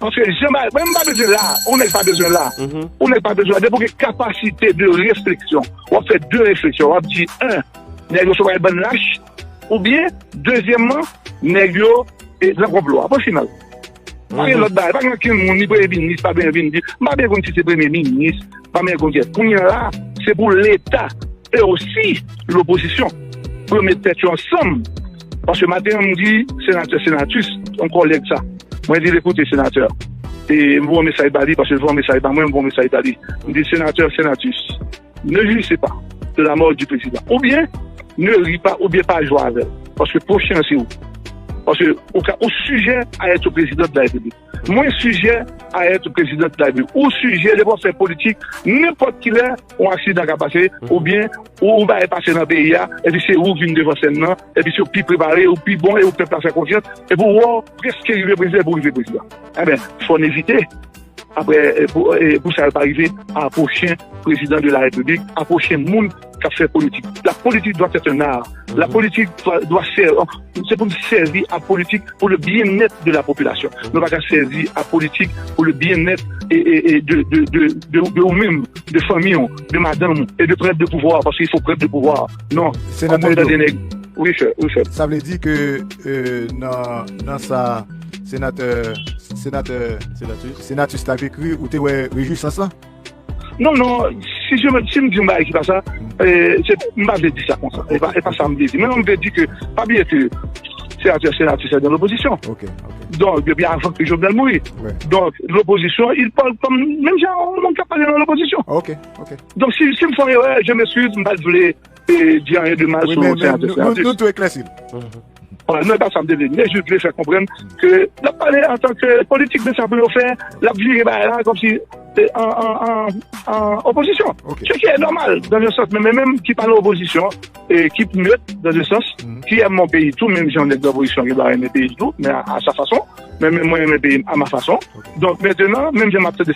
Paske jan bagay, mwen m pa bezwen la, yon nèg pa bezwen la. Yon nèg pa bezwen la. Depi w gen kapasite de refleksyon, w ap fè de refleksyon. W ap di, en, nèg yo se yon bann lach, oubyen, dezyèmman, nèg yo, e, nan konplo a. Pwen final. Pa gen lòt bagay, pa gen okenn moun, ni premye minis, pa bezwen vin di, m pa bezwen konn si se premye minis, pa bezwen konn kiyès. Kounye a la, se pou Leta e osi lopozisyon, pou yo met tèt yo ansanm. Paske maten an, m di senatè Senatus, yon kòlèg sa. Mwen di l, ekoute, senatè, e m voye yon mesaj ba li, paske l voye yon mesaj ba mwen, m voye yon mesaj ba li. M di, senatè Senatus, ne jouissez pas de la mort du président. Oubyen, ne ri pa, oubyen pa jwe avè l. Paske pwochen an se ou. Paske ou ka, ou sijè a èt prezidan de la Repiblik. Mwen sijè a èt prezidan de la Repiblik. Ou sijè de fè politik, nenpòt ki lè, yon aksidan ka pase, oubyen ou, ou bagay pase nan peyi a, epi se ou vin devan sèn nan, epi se ou pi prepare, ou pi bon, e ou pèp la fè konfyans, epi ou wè w prèske rive prezidan, epi ou rive prezidan. Enben, fò n evite, apre, e, pou, e, pou sa yo pa rive a pwochen prezidan de la Repiblik, a pwochen moun k ap fè politik. La politique doit être un art. La politique doit, doit servir, se pou n sèvi a politik pour le bien-être de la population. Nou pa ka sèvi a politik pour le bien-être e, e, e de, de, de, de, de ou menm, de fanmi w, de madanm ou, e de prèv de pouvwa, paske il faut preuve de pouvoir. Non. Senatè Edo. Wi, chè, wi, chè. Sa vle di ke, e, nan, nan sa senatè, senatè Senatus, Senatus t ap ekri, ou te wè rejwisans lan? Non, non, si je me, si m di yon bagay ki pa sa, e, se, m pa vle di sa konsa. E pa, e pa sa m vle di. Men non, m vle di ke, pa bliye ke senatè Senatus se nan lopozisyon. Donk, depi avan ke Jovenel mouri. Donk, lopozisyon, il parle comme, menm jan yon moun k ap pale nan lopozisyon. Donk, si, si m fè yon erè, je m'excuse, m pa t vle e di anyen de mal sou senatè Senatus. Nou tou eklèsi l. Wè, non, e pa sa m te vle di. Men jis vle fè konprann ke l ap pale antanke politik, men sa pou yo fè, l ap vire bagay la kòmsi, e, an, an, an, an opozisyon. Ce qui est normal, dans un sens, men, men menm ki pa nan opozisyon, e ki neutre, dans un sens, ki aime mon pays tou, menm jan nèg nan opozisyon gen dwa renmen peyi tou, men à, à sa façon. Men, men mwen renmen peyi m à ma façon. Donk, mentnan, menm jan m ap tande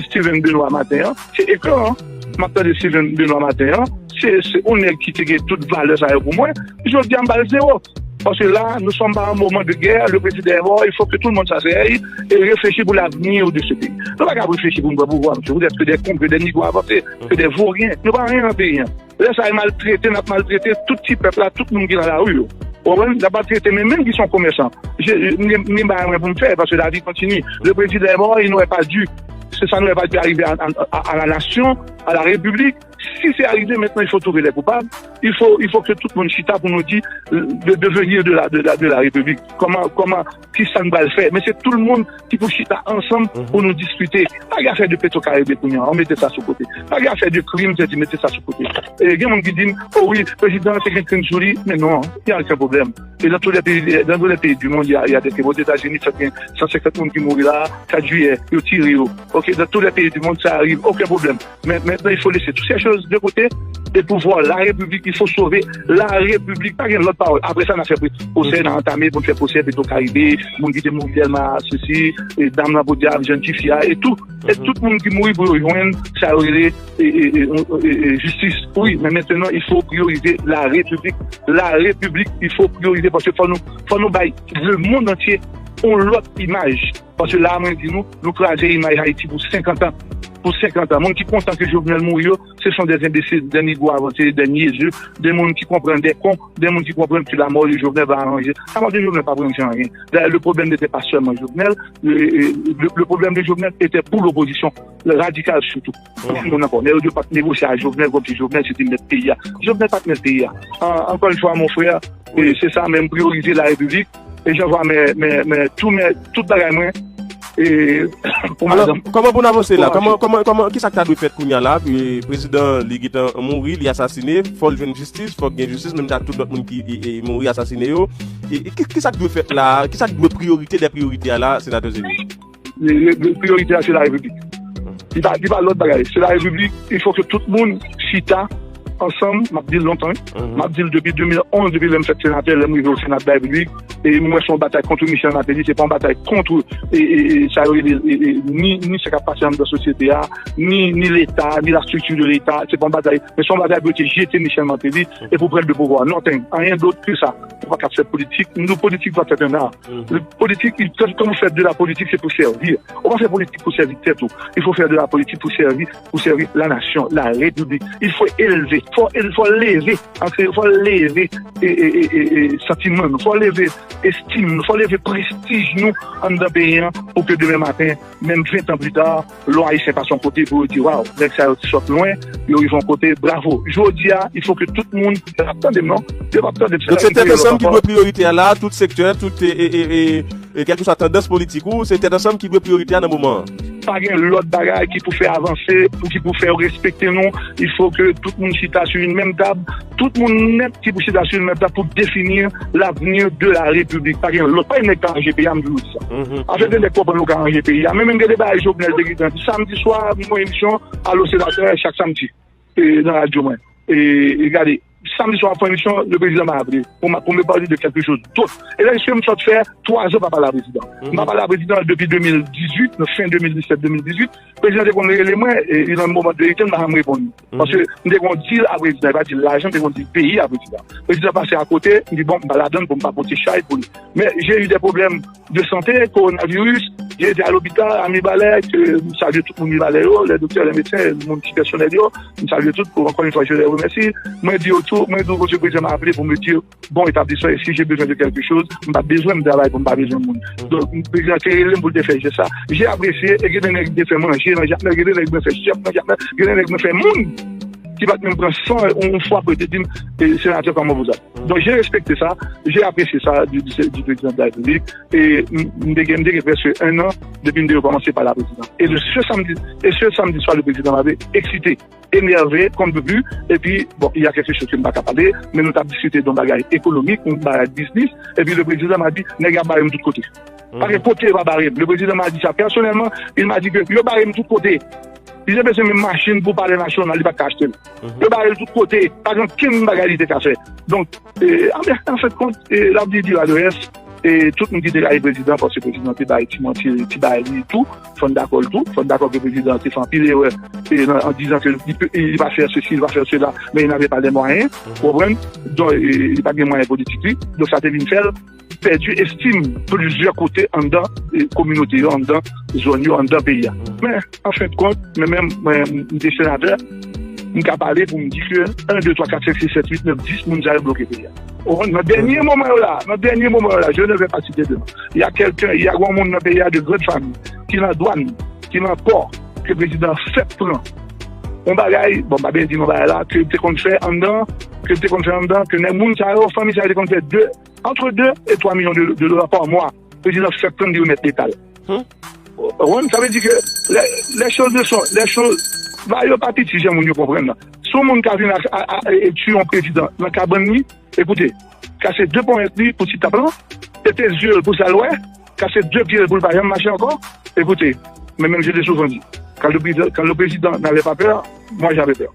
Steven Benoît maten an, se ekran an. M ap tande Steven Benoît maten an, se, se yon nèg ki te gen tout valè sa yo pou mwen. Jodi a, m ba l zewo. Paske la, nous sommes à un moment de guerre, le président est mort, il faut que tout le monde s'asseye et réfléchir pour l'avenir de ce pays. Nou pa ka reflechi pou nou pran pouvwa, mesye. Vous êtes que des cons, que des négros avancés, que des vauriens. Nou pa anyen nan peyi an. Lè sa a, e maltrete, n ap maltrete tout ti pèp la, tout moun ki nan lari yo. Ou konprann? N ap maltrete, men menm ki se yon komèsan. Je, m gen, m gen bagay mwen pou m fè, paske la vie continue. Le président est mort, il n'aurait pas dû. Se sa n'aurait pas dû arriver à, à, à, à la nation, à la République. Si se arive, maintenant, il faut trouver les coupables. Il faut, il faut que tout moun chita pou nou di, euh, le devenir de la, de la, de la République. Kòman, kòman, ki sa n pral fè? Men se tout le monde ki pou chita ansanm pou nou diskite. Pa gen afè de Petro Caribe kounye a, ou mete sa sou kote. Pa gen afè de krim, se di mete sa sou kote. E gen moun ki di m, "O wi, prezidan an te gen krim sou li." Men non, y a aucun problème. Et dans tous les pays, dans tous les pays du monde, il y a, il y a des crimes. Aux États-Unis, ça fait cent cinquante moun ki mouri la, quatre juillet, yo tire yo. Ok, dans tous les pays du monde, ça arrive, aucun problème. Mais maintenant, il faut laisser toutes ces choses de côté et pour voir la République, il faut sauver la République. Pa gen lòt pawòl. Apre sa, n a fè pwosè, n a antame pou n fè pwosè Petro Caribe, moun ki te mouri Dèlma, sesi, e dam nan podyab, jèn tifi a, e tou. E tout moun ki mouri pou yo jwenn sa yo rele e, e, e, e, e, jistis. Wi, men maintenant, il faut prioriser la République. La République, il faut prioriser, paske fò nou, fò nou bay le monde entier yon lòt imaj. Paske la, mwen di nou, nou kraze imaj Ayiti pou senkant an. Pou senkant an. Moun ki kontan ke Jovenel mouri yo, ce sont des imbéciles, des négros avancés, des niaiseux, des moun ki konprann, des cons, des moun ki konprann que la mort de Jovenel va arranger. La mort de Jovenel pa aranje anyen. D'ailleurs, le problème n'était pas seulement Jovenel. Le, le, le problème de Jovenel était pour l'opposition, radikal surtout. Tout moun ankò. Nèg yo pa t negosye a Jovenel kòmsi Jovenel se te mèt peyi a. Jovenel pa t mèt peyi a. An, encore une fois, mon frère, e se sa menm, priorize la République. E jan vwa men, men, men, tou men, tout bagay mwen, e, pou madanm. Kòman pou n avanse la? Kòman, kòman, kòman, ki sa k ta dwe fèt kounye a la? E, prezidan, li gentan mouri, li asasine, fò l jwenn jistis, fò gen jistis, menm jan ak tout lòt moun ki, e, e, mouri, asasine yo. E, e, ki, ki sa k dwe fèt la? Ki sa k dwe priyorite dè priyorite a la, senatè Zeni? Le, le, le priyorite a, se la Repiblik. Li pa, li pa lòt bagay. Se la Repiblik, il faut que tout moun chita ansanm, m ap di l lontan, wi. M ap di l depi de mil onz, depi lè m fèk senatè, lè m rive o Sena de la Repiblik, e m wè se yon batay kont Michel Martelly, se pa yon batay kont, e, e, e, sa yo rele, e, e, ni, ni sa k ap pase anndan sosyete a, ni, ni Leta, ni la structure de Leta, se pa yon batay, men se yon batay pou yo te jete Michel Martelly e pou pran le pouvwa. Nothing, rien d'autre que ça. Ou pa ka fè politik, nou politik doit être un art. Politique, il- quand, quand vous faites de la politique, c'est pour servir. On va faire politique pour servir tête. Il faut faire de la politique pour servir, pour servir la nation, la République. Il faut élever, faut, il faut lever, antre, faut lever e, e, e, e, e, santiman nou, faut lever estime nou, faut lever prestij nou anndan peyi a pou ke demen maten, menm ven tan pli ta, lè Ayisyen pase yon kote pou yo di, waw, nèg sa yo te sot lwen, yo rive yon kote, bravo. Jodi a, il faut que tout moun, yo p ap tande m non, yo p ap tande m. Donk se tèt ansanm ki dwe priyorite a la, tout sektè, tout, e, e, e, e, e kèlkeswa tandans politik ou, se tèt ansanm ki dwe priyorite a nan moman an. Pa gen lòt bagay ki pou fè avanse, pou ki pou fè yo respekte nou. Il faut que tout moun chita sou yon menm tab. Tout moun nèt ki pou chita sou yon menm tab pou definir l'avenir de la République. Pa gen lòt, pa gen nèg ka ranje peyi a, m toujou di sa. Afè de nèg konprann ou ka ranje peyi a. Men menm gen de bagay Jovenel te gentan di. Samdi swa, m gon emisyon, Alo Senatè, chak samdi, e, nan radyo mwen. E, e gade, samdi swa, m ap fè emisyon, le président m'a appelé pour m'a, pour me parler de quelque chose d'autre. E la, se m sot fè twa zan pa pale a prezidan. M pa pale a prezidan depi de mil dizuit, nan fen de mil disèt, de mil dizuit. Prezidan te konn rele mwen, e, nan moman de iten, m pa janm reponn li. Paske m te gon dil a prezidan, e pa dil lajan, m te gon dil peyi a prezidan. Prezidan pase akote, m di, bon, m pa ladann pou m pa pote chay pou li. Men, j'ai eu des problèmes de santé, coronavirus, j'ai été à l'hôpital, à Mibalè, ke m salye tout moun Mibalè yo, les docteurs, les médecins, moun ki pèsonèl yo, m salye tout, pou, encore une fois, je les remercie. Mwen di yo tou, mwen di yo, Bondye prezidan m aple pou m di yo, bon etablisman, e si j'ai besoin de quelque chose, m pa bezwen m travay pou m pa bezwen moun. Donk, prezidan te rele m pou l te fè jès sa. J'ai apprécié, e gen de nèg te fè manje nan Jakmèl, gen de nèg mwen fè chèf nan Jakmèl, gen de nèg mwen fè moun ki pa t menm pran san yon fwa pou yo te di m, e, sénateur, comment vous allez? Donc, j'ai respecté ça, j'ai apprécié ça du, du, du président de la République, e m, m te gen, m te gen prèske un an depi m te rekòmanse pale a prezidan. E de ce samedi, et ce samedi soir, le président m'avait excité, énervé, qu'on ne peut plus. Epi, bon, il y a quelque chose ke m pa ka pale, men nou t ap diskite de yon bagay ekonomik, yon bagay biznis. Epi le président m'a dit, nèg y ap bare m tout kote. Pa gen kote yo pa bare m. Le président m'a dit ça personnellement, il m'a dit que yo bare m tout kote. Li te bezwen menm machin pou palè nasyonal, li pa t ka achte l. Yo bare l tout kote, pa gen okenn bagay li te ka fè. Donk, e, an, an fen de kont, e, l ap di, di la de rès, e tout moun ki te rayi prezidan, paske prezidan te bay ti manti, ti bagay li tou, fò n dakò l tou, fò n dakò ke prezidan te fè anpil erè, e nan, an dizan ke li, pe- li va fè sesi, li va fè sela, men li n'avait pas les moyens, ou konprann? Donk, e, li pa t gen mwayen politik li, donk sa te vin fè l pèdi estim plizyè kote anndan, e, kominote yo, anndan zòn yo, anndan peyi a. Men, an fen de kont, men menm mwen, m te senatè, m ka pale pou m di ke en, de, twa, kat, senk, sis, sèt, uit, nèf, dis moun sa yo bloke peyi a. Ou konprann? Nan dènye moman yo la, nan dènye moman yo la, je ne vais pas citer de nom. Il y a quelqu'un, il y a yon moun nan peyi a de grande famille, ki nan dwàn, ki nan pò, ke prezidan fèk pran. yon bagay, bon, m pa bezwen di non bagay la, ke l te konn fè anndan, ke l te konn fè anndan, ke nèg moun sa yo, fanmi sa yo te konn fè de, entre deux et trois millions de, de dola pa mwa. Prezidan fèk tann li remèt leta l. Ou konprann? Sa vle di ke lè, lè choz de son, lè choz, bagay yo pa piti jan moun yo konprann nan. Si yon moun ka vin a, a, a, e, e tiye yon prezidan nan kabann li, ekoute, kase de ponyèt li pou ti tap lan, pete zye l pou sa l wè, kase de pye l pou l pa janm mache ankò. Ekoute, men menm je te souvan di, quand le président, quand le président n'avait pas peur, moi j'avais peur.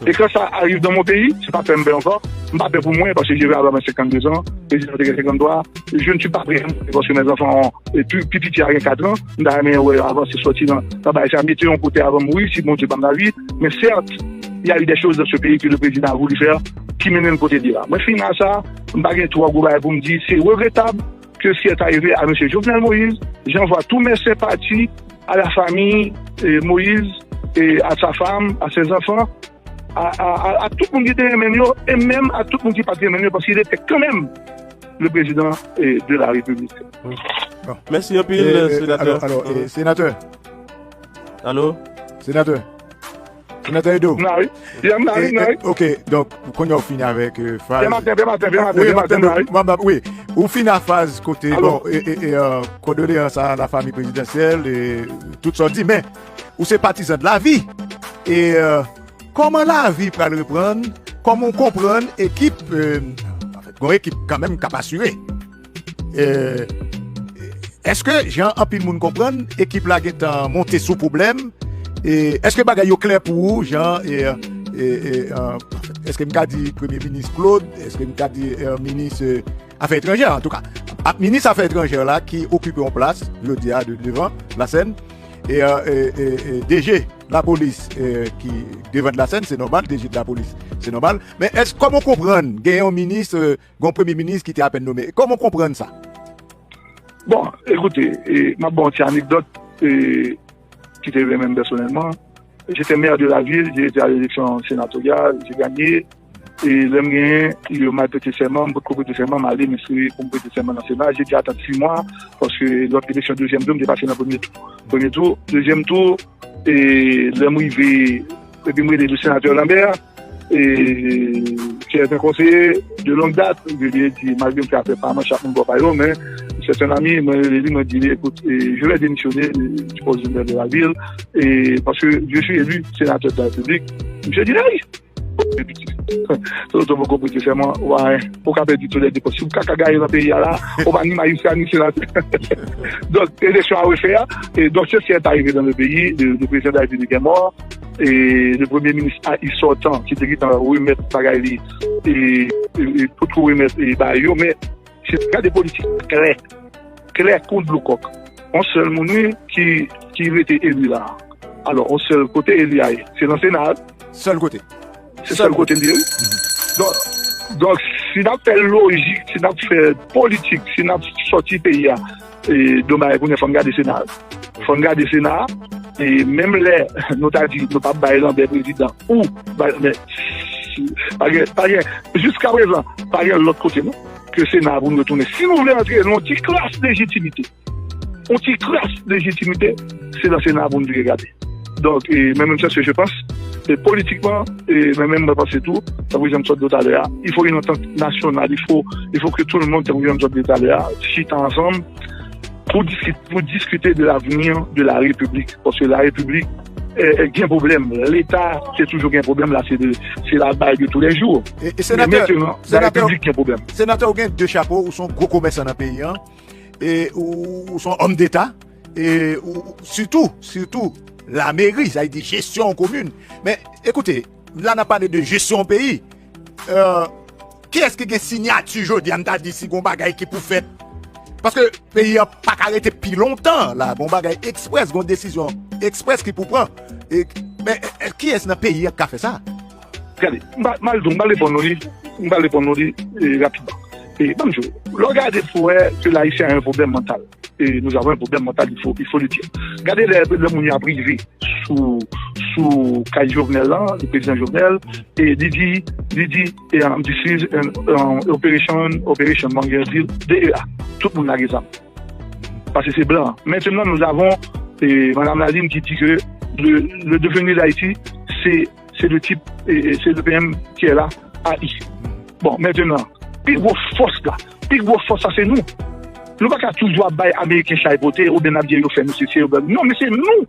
E kan sa arive dans mon pays, se pa pè m pè ankò, m pa pè pou mwen, paske je vais avoir mes cinquante-deux ans, prezidan te gen cinquante-trois, je ne suis pas prêt, paske mes enfants, e pi, pi piti a gen kat an, m ta renmen wè avanse sòti nan, nan bagay sa, mete yon kote avan m mouri, si Bondye ban m lavi, men sèt, il y a eu des choses dans ce pays que le président a voulu faire, ki mennen n kote li la. Mwen fin a sa, m pa gen twò gwo bagay pou m di, c'est regrettable que ce qui est arrivé à monsieur Jovenel Moïse, j'envoie tous mes sympathies à la famille, euh, Moïse, et à sa femme, à ses enfants, à, à, à, à tout moun ki te renmen yo, e menm a tout moun ki pa t renmen yo, paske li te kanmenm le président, euh, de la République. Mèsi anpil, senatè. Alo, senatè. Alo? Senatè. Senatè Edo. M la wi. Yeah, m la wi, m la wi. Ok, donk, kounye a w fini avèk faz. Dematen, dematen, dematen, dematen, m la wi. Wi, ou fini a faz kote, bon, e, e, e, kondoleyans a lafanmi prezidansyèl, e tout sa w di, men ou se patizan de lavi. E kòman lavi pral reprann, kòman w konprann ekip, anfèt, gon ekip kanmenm k ap asire. Èske, jan anpil moun konprann, ekip la gentan monte sou pwoblèm? Èske bagay yo klè pou ou, jan, èske m ka di Premye Minis Claude, èske m ka di Minis Afè Etranjè, antouka, ap Minis Afè Etranjè la ki okipe yon plas, jodi a, devan lasèn, e DG Lapolis ki devan lasèn, se nòmal, DG de Lapolis, se nòmal. Men èske, kòman w konprann, gen yon minis, gen yon Premye Minis ki te apèn nome? Kòman w konprann sa? Bon, ekoute, e, m ap ba w yon ti anekdòt, e, ki te rive menm pèsonèlman. J'étais maire de la ville, j'ai été à l'élection sénatoriale, j'ai gagné. E lè m genyen, yo m al prete sèman, m potko prete sèman, m ale, m enskri pou m prete sèman nan Sena. Je di atann sis mwa, paske lòt eleksyon dezyèm tou, m te pase nan premye tou. Premye tou, dezyèm tou, e lè m rive, epi m rele tou senatè Lambert, e, qui est un conseiller de longue date, je lui ai dit, malgré m fè afè pa manch ak moun bò pa yo, men c'est un ami, mwen rele li, mwen di li, écoute, e, je vais démissionner du poste de maire de la ville, e, parce que je suis élu sénateur de la République. Misye di, ay! Se oto poko prete sèman, wè, ou ka pèdi tou lè de pòs. Si ou kaka gaye nan peyi a la, ou pa ni majistra, ni senatè. Donk, eleksyon a refè, e donk, se sa ki arive dans le pays, le, le président de la République est mort, e le premye minis a, sortan, ki te gentan remèt bagay li, e, e, e potko remèt, e, bagay yo, men se gade politik klè, klè kou dlo kòk. Yon sèl moun wi ki, ki rete eli la. Alò, yon sèl kote eli a ye, se nan Sena. Sèl kote. Se sèl kote li ye wi. Donk, donk, si n ap fè lojik, si n ap fè politik, si n ap sòti peyi a, e, donk bagay kounye a fò n gade Sena. Fò n gade Sena. E menm lè nou ta di nou p ap bay Lambert prezidan ou bay, men pa gen, pa gen, jiska prezan, pa gen lòt kote non ke Sena pou nou retounen. Si nou vle antre nan yon ti kras lejitimite, yon ti kras lejitimite, se nan Sena pou nou vire gade. Donk, e, men menm se ce que je pense, e, politikman, e, men menm mwen panse tou, tankou jan m sot di w talè a, il faut une entente nationale, il faut, il faut que tout le monde, tankou jan m sot di w talè a, chita ansanm, pou diskite, pou diskite de l'avenir de la République. Paske la République, e, e, gen pwoblèm. Leta, se toujou gen pwoblèm. La, se de, se la baye de tous les jours. E, e senatè, la République gen pwoblèm. Senatè, ou gen de chapo, ou se yon gwo komèsan nan peyi an, e ou, ou se yon òm deta, e ou, sitou, sitou, lameri, sa vle di jesyon komin. Men, ekoute, la n ap pale de jesyon peyi. Kiyès ki gen siyati jodi a, m ta di si gon bagay ki pou fèt? Paske peyi an pa ka rete pi lontan la, gon bagay eksprès, gon desizyon eksprès ki pou pran. E, men, e, kiyès nan peyi an k ka fè sa? Gade, m pa, m al di w, m pa reponn nou li, m pa reponn nou li, e, rapidman. E, ban m di w, lè w gade pou wè ke Ayisyen a yon pwoblèm mantal. E, nous avons un problème mental, il faut, il faut le dire. Gade lè, lè moun yo ap rive sou, sou kay Jovenel lan, le président Jovenel, e li di, li di, e, um, this is an, an operation, operation, mangyè di, D E A. Tout moun lage zam. Paske se blan. Maintenant, nous avons, e, Madame Lalime qui dit que le, le devenir d'Haïti, c'est c'est le type, et, et c'est le P M qui est là, A I. Bon, maintenant, pi gwo fòs la, pi gwo fòs sa se nou. Nou pa ka toujou ap bay Ameriken chay pote, oubyen n ap di yo fè nou sesi, yo fè nou. Non, men se nou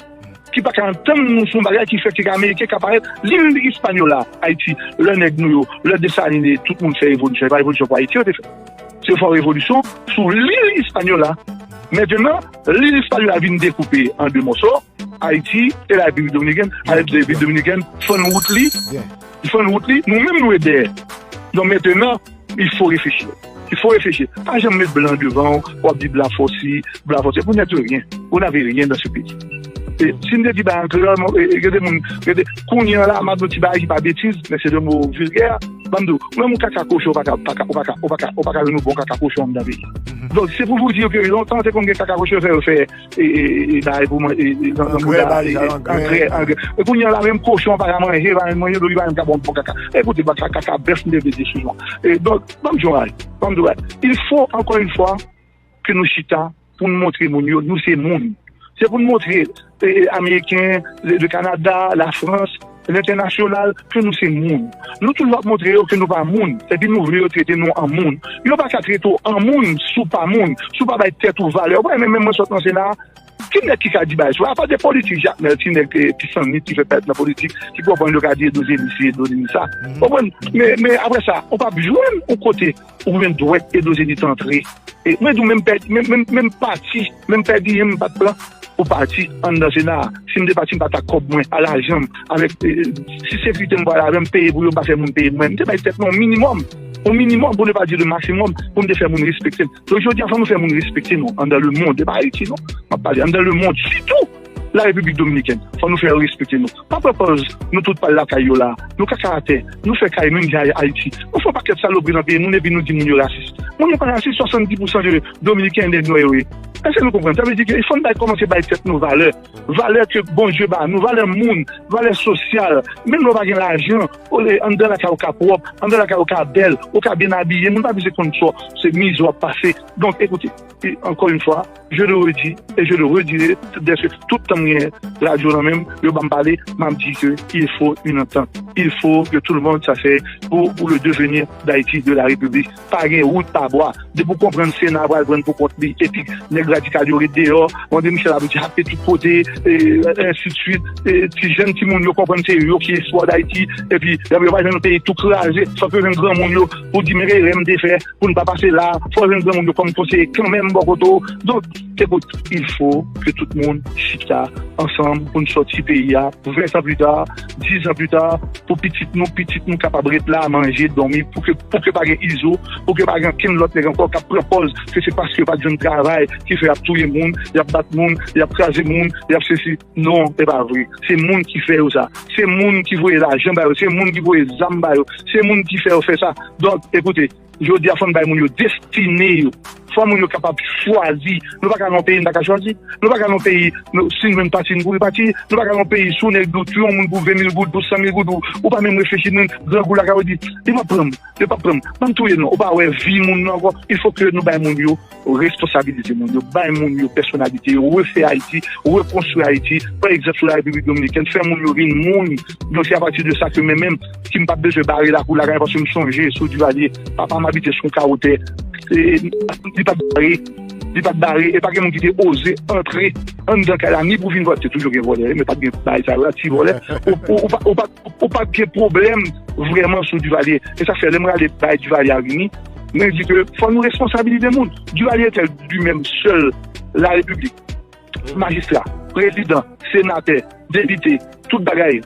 ki pa ka antann nou sou yon bagay ki fè ke Ameriken ka parèt. Lil Ispanyola, Ayiti, lè nèg nou yo, lè Desalin, tout moun fè revolisyon, e pa revolisyon pou Ayiti yo te fè. Se fè yon revolisyon sou lil Ispanyola. Mentnan, lil Ispanyola vin dekoupe an de mòso. Ayiti e Larepiblik Dominikèn, Larepiblik Dominikèn fann wout li, fann wout li, nou menm nou ret dèyè. Donk mentnan, il faut réfléchir. Il faut réfléchir. Pa janm met blan devan w, w ap di blan fò si, blan fò si. Vous n'êtes rien. Vous n'avez rien dans ce pays. E, si m te di ba ankò, e, e, gen de moun, gen de, kounye a la, m ap di yon ti bagay ki pa betiz, men se de mo vilgè. Ban m di w, menm yon kaka kochon, ou pa ka, pa ka, ou pa ka, ou pa ka, ou pa ka jwenn yon bon kaka kochon anndan peyi. Donk, se pou vous dire que lontan, te konn gen kaka kochon, fè, fè, e, e, e, bagay pou mwen, e, e, nan, nan bouda, e, e, angrè, angrè. E kounye a la, menm kochon pa ka manje, pa menm manje, donk li pa menm ka bon, bon kaka. Ekoute, ba, kaka, kaka bèf, m te vle di sou nou. E donk, ban m di w bagay, ban m di w bagay. Il faut, encore une fois, ke nou chita, pou n montre moun yo, nou se moun. Se pou n montre, e, Ameriken, le, le Kanada, Lafrans, lentènasyonal, ke nou se moun. Nou toujou ap montre yo ke nou pa moun, epi nou vle yo trete nou an moun. Yo pa ka trete w an moun si w pa moun, si w pa bay tèt ou valè. Ou pa menm, menm mwen sot nan Sena, ki nèg ki ka di bagay sou, apa de politik, Jakmèl, ti nèg, e, pisannit ki fè pèt nan politik, ki konprann yo ka di Edo Zeni si, Edo Zeni sa. Konprann? Men, men apre sa, ou p ap jwenn yon kote ou jwenn dwèt Edo Zeni t antre. E mwen di w, menm pèdi, menm, menm, menm pati, menm pèdi, menm pa t pran, ou pati anndan Sena a. Si m te pati, m pa t ak kòb mwen, a lajan m, avèk, e, si sekirite m pral avè m, peye pou yo, m pa fè moun peye pou mwen. M te bay tèt mwen yon minimòm. Yon minimòm, pou ne pa di le maximum, pou m te fè moun respekte m. Donk, jodi a, fò nou fè moun respekte nou, anndan lemonn, e pa Ayiti, non. M ap pale anndan lemonn, sitou Larepiblik Dominikèn. Fò nou fè yo respekte nou. Pa pran pòz, nou tout pral lakay yo la. Nou kaka atè, nou fè kay nou, n di Ayiti. Nou fè yon pakèt salopri nan peyi moun, epi nou di moun yo rasis. Moun yo pa rasis, swasanndis pousan de Dominiken nèg nwè yo ye. Èske nou konprann? Sa vle di ke fò n bay, kòmanse bay tèt nou valè. Valè ke Bondye ba nou, valè moun, valè sosyal. Menm lè w pa gen lajan, olye anndan lakay ou ka pwòp, anndan lakay ou ka bèl, ou ka byen abiye, moun pa bezwen konn sa w, se mizè w ap pase. Donk, ekoute, e, encore une fois, je le redis et je le redirai, dèske tout tan m gen radyo nan men m, yo ban m pale, m ap di ke il faut une entente. Il faut que tout le monde s'asseye pour, pour le devenir d'Haïti, de la République. Pa gen wout pa bwa. Depi w konprann Sena pral pran pou kont li, epi nèg radikal yo ret deyò, André Michel ap dyape tout kote, e, ensidswit, e, ti jèn timoun yo konprann se yo ki espwa Dayiti, epi yo pa jwenn peyi tou kraze, fòk yo jwenn granmoun yo pou di, men erè m te fè pou n pa pase la, fòk yo jwenn granmoun yo kòm konseye kanmenm bò kote w. Donk, ekout, il faut que tout moun chita ansanm pou n sòti peyi a, ven zan pli ta, dis zan pli ta, pou pitit nou, pitit nou kapab ret la, manje, dòmi, pou ke, pou ke pa gen Izo, pou ke pa gen okenn lòt nèg ankò k ap pran pòz ke se paske yo pa t jwenn travay ki fè y ap touye moun, y ap bat moun, y ap kraze moun, y ap sesi. Non, se pa vre. Se moun ki fè yo sa. Se moun ki voye lajan ba yo. Se moun ki voye zam ba yo. Se moun ki fè yo fè sa. Donk, ekoute, jodi a, fò n bay moun yo destine yo. Fò moun yo kapab chwazi. Nou pa ka nan yon peyi n pa ka chwazi. Nou pa ka nan yon peyi, nou, si n jwenn pati, n kouri pati. Nou pa ka nan yon peyi, si yon nèg di w touye yon moun pou ven mil goud, pou san mil goud, ou, ou pa menm reflechi, nou, grangou lakay ou di, li p ap pran m, li p ap pran m, ban m touye l non. Ou pa wè vi moun nan ankò. Il faut que nou bay moun yo responsabilite moun yo, bay moun yo pèsonalite yo, refè Ayiti, rekonstwi Ayiti, pran egzanp sou Larepiblik Dominikèn, fè moun yo vin moun. Donk, se apati de sa ke mwen menm, ki m pa t bezwen bare lakou lakay, paske m sonje sou Duvalier, papa m abite sou yon kawo tè, e, li pa t bare, li pa t bare, e pa gen moun ki te oze antre anndan kay la, ni pou vin vòlè, te toujou gen vòlè, men pa t gen bagay sa yo la, ti vòlè, ou, ou, ou pa, ou pa, ou pa t gen pwoblèm vrèman sou Duvalier. E sa fè, lè m rale bay Duvalier a vini, mwen di ke fò nou responsabilize moun. Duvalier était lui-même seul, la République, majistra, prezidan, senatè, depite, tout bagay.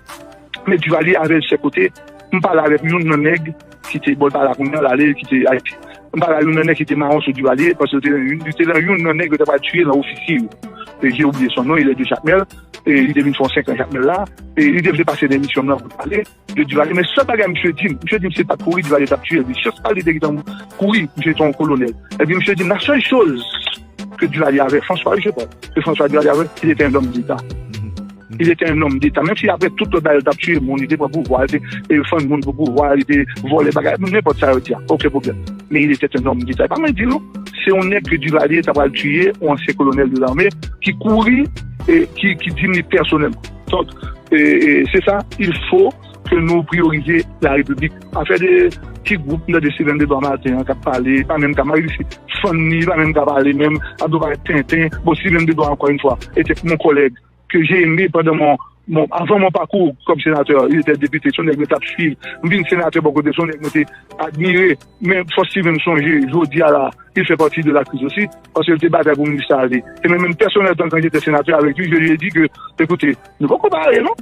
Men Duvalier avè l chè kote, m pale avèk youn nan nèg ki te, bon, l pa la kounye a, l ale, li kite Ayiti. M pale a youn nan nèg ki te mawon sou Duvalier, paske li te nan youn, li te nan youn nan nèg yo te pral tiye nan ofisye yo. E j'ai oublié son nom, il est de Jakmèl, e li te vin fè yon senk an Jakmèl la, e li te vle pase nan emisyon m nan pou l pale de Duvalier, men sèl bagay misye di m, misye di m si l pa t kouri, Duvalier t ap tiye l. Chans pa l, li te gentan kouri, misye te yon kolonèl. Epi misye di m, la seule chose que Duvalier avait, François, je pense, que François Duvalier avait, il était un homme d'État. Il était un homme d'État. Menm si apre tout lòt bagay, yo t ap tiye moun, li te pran pouvwa, li te, e, fann moun pou pouvwa, li te vòlè bagay, nenpòt sa yo di a, okenn pwoblèm. Men il était un homme d'État. E pa mwen di l non. Se yon nèg ke Duvalier ta pral tiye, yon ansyen kolonèl de lame, ki kouri, e ki, ki di m li pèsonèlman. Donk, E, e, se sa, il faut que nou priyorize la Repiblik. Afè de ti gwoup nan de Steven Dedouard maten an k ap pale, pa menm ka, Marie Lucie fann li, pa menm ka pale menm, ap do parèt tenten. Bon, Steven Dedouard, encore une fois, était mon collègue que j'ai aimé pendant mon, mon, avant mon parcours comme sénateur, il était député, se yon nèg mwen t ap swiv. M vin senatè bò kote, se yon nèg mwen te admire. Men fò Steven sonje, jodi a la, il fait partie de la crise aussi, paske l te batay pou minis la ale. E mwen menm pèsonèl, tan ke j'étais sénateur avec lui, je lui ai dit que, écoutez, nou poko pare non,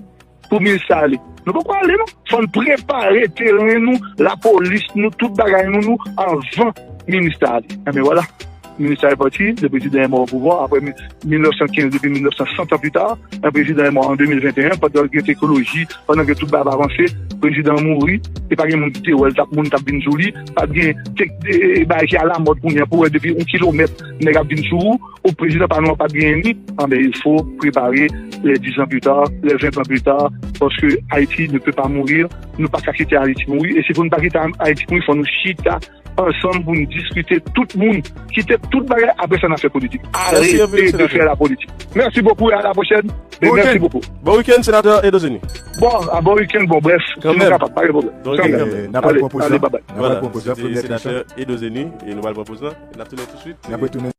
pou minis la ale. Nou poko ale non. Fò n prepare teren nou, lapolis nou, tout bagay nou, nou, anvan minis la ale. Enben vwala. Minis la pati, le président est mort au pouvoir, après mil nèf san kenz, depi mil nèf san, cent ans plus tard, un président est mort en deux mille vingt et un, pandan gen teknoloji, pandan gen tout bagay ap avanse, prezidan an mouri, e pa gen moun ki te wè l t ap, moun t ap vin sou li, pa t gen tek, e, e, bagay ki alamòd kounye a pou wè depi yon kilomèt nèg ap vin sou ou, ou prezidan pa nou an pa t genyen li, anben, il faut préparer les dix ans plus tard, les vingt ans plus tard, paske Ayiti ne peut pas mourir, nou pa ka kite Ayiti mouri, e si pou nou pa kite Ayiti mouri, fò nou chita ansanm pou n diskite tout moun, kite tout bagay, apre sa n a fè politik. Arrêtez de faire la politique. Merci beaucoup et à la prochaine. Et merci beaucoup. Bon week-end, senatè Edo Zeni. Bon, a bon week-end, bon, bref, si nou kapab, pa gen pwoblèm. Kanmenm. N ap pran poz la. N ap pran poz la, premyè kesyon. Senatè Edo Zeni, e nou pral pran poz la. N ap tounen tousuit. N ap retounen.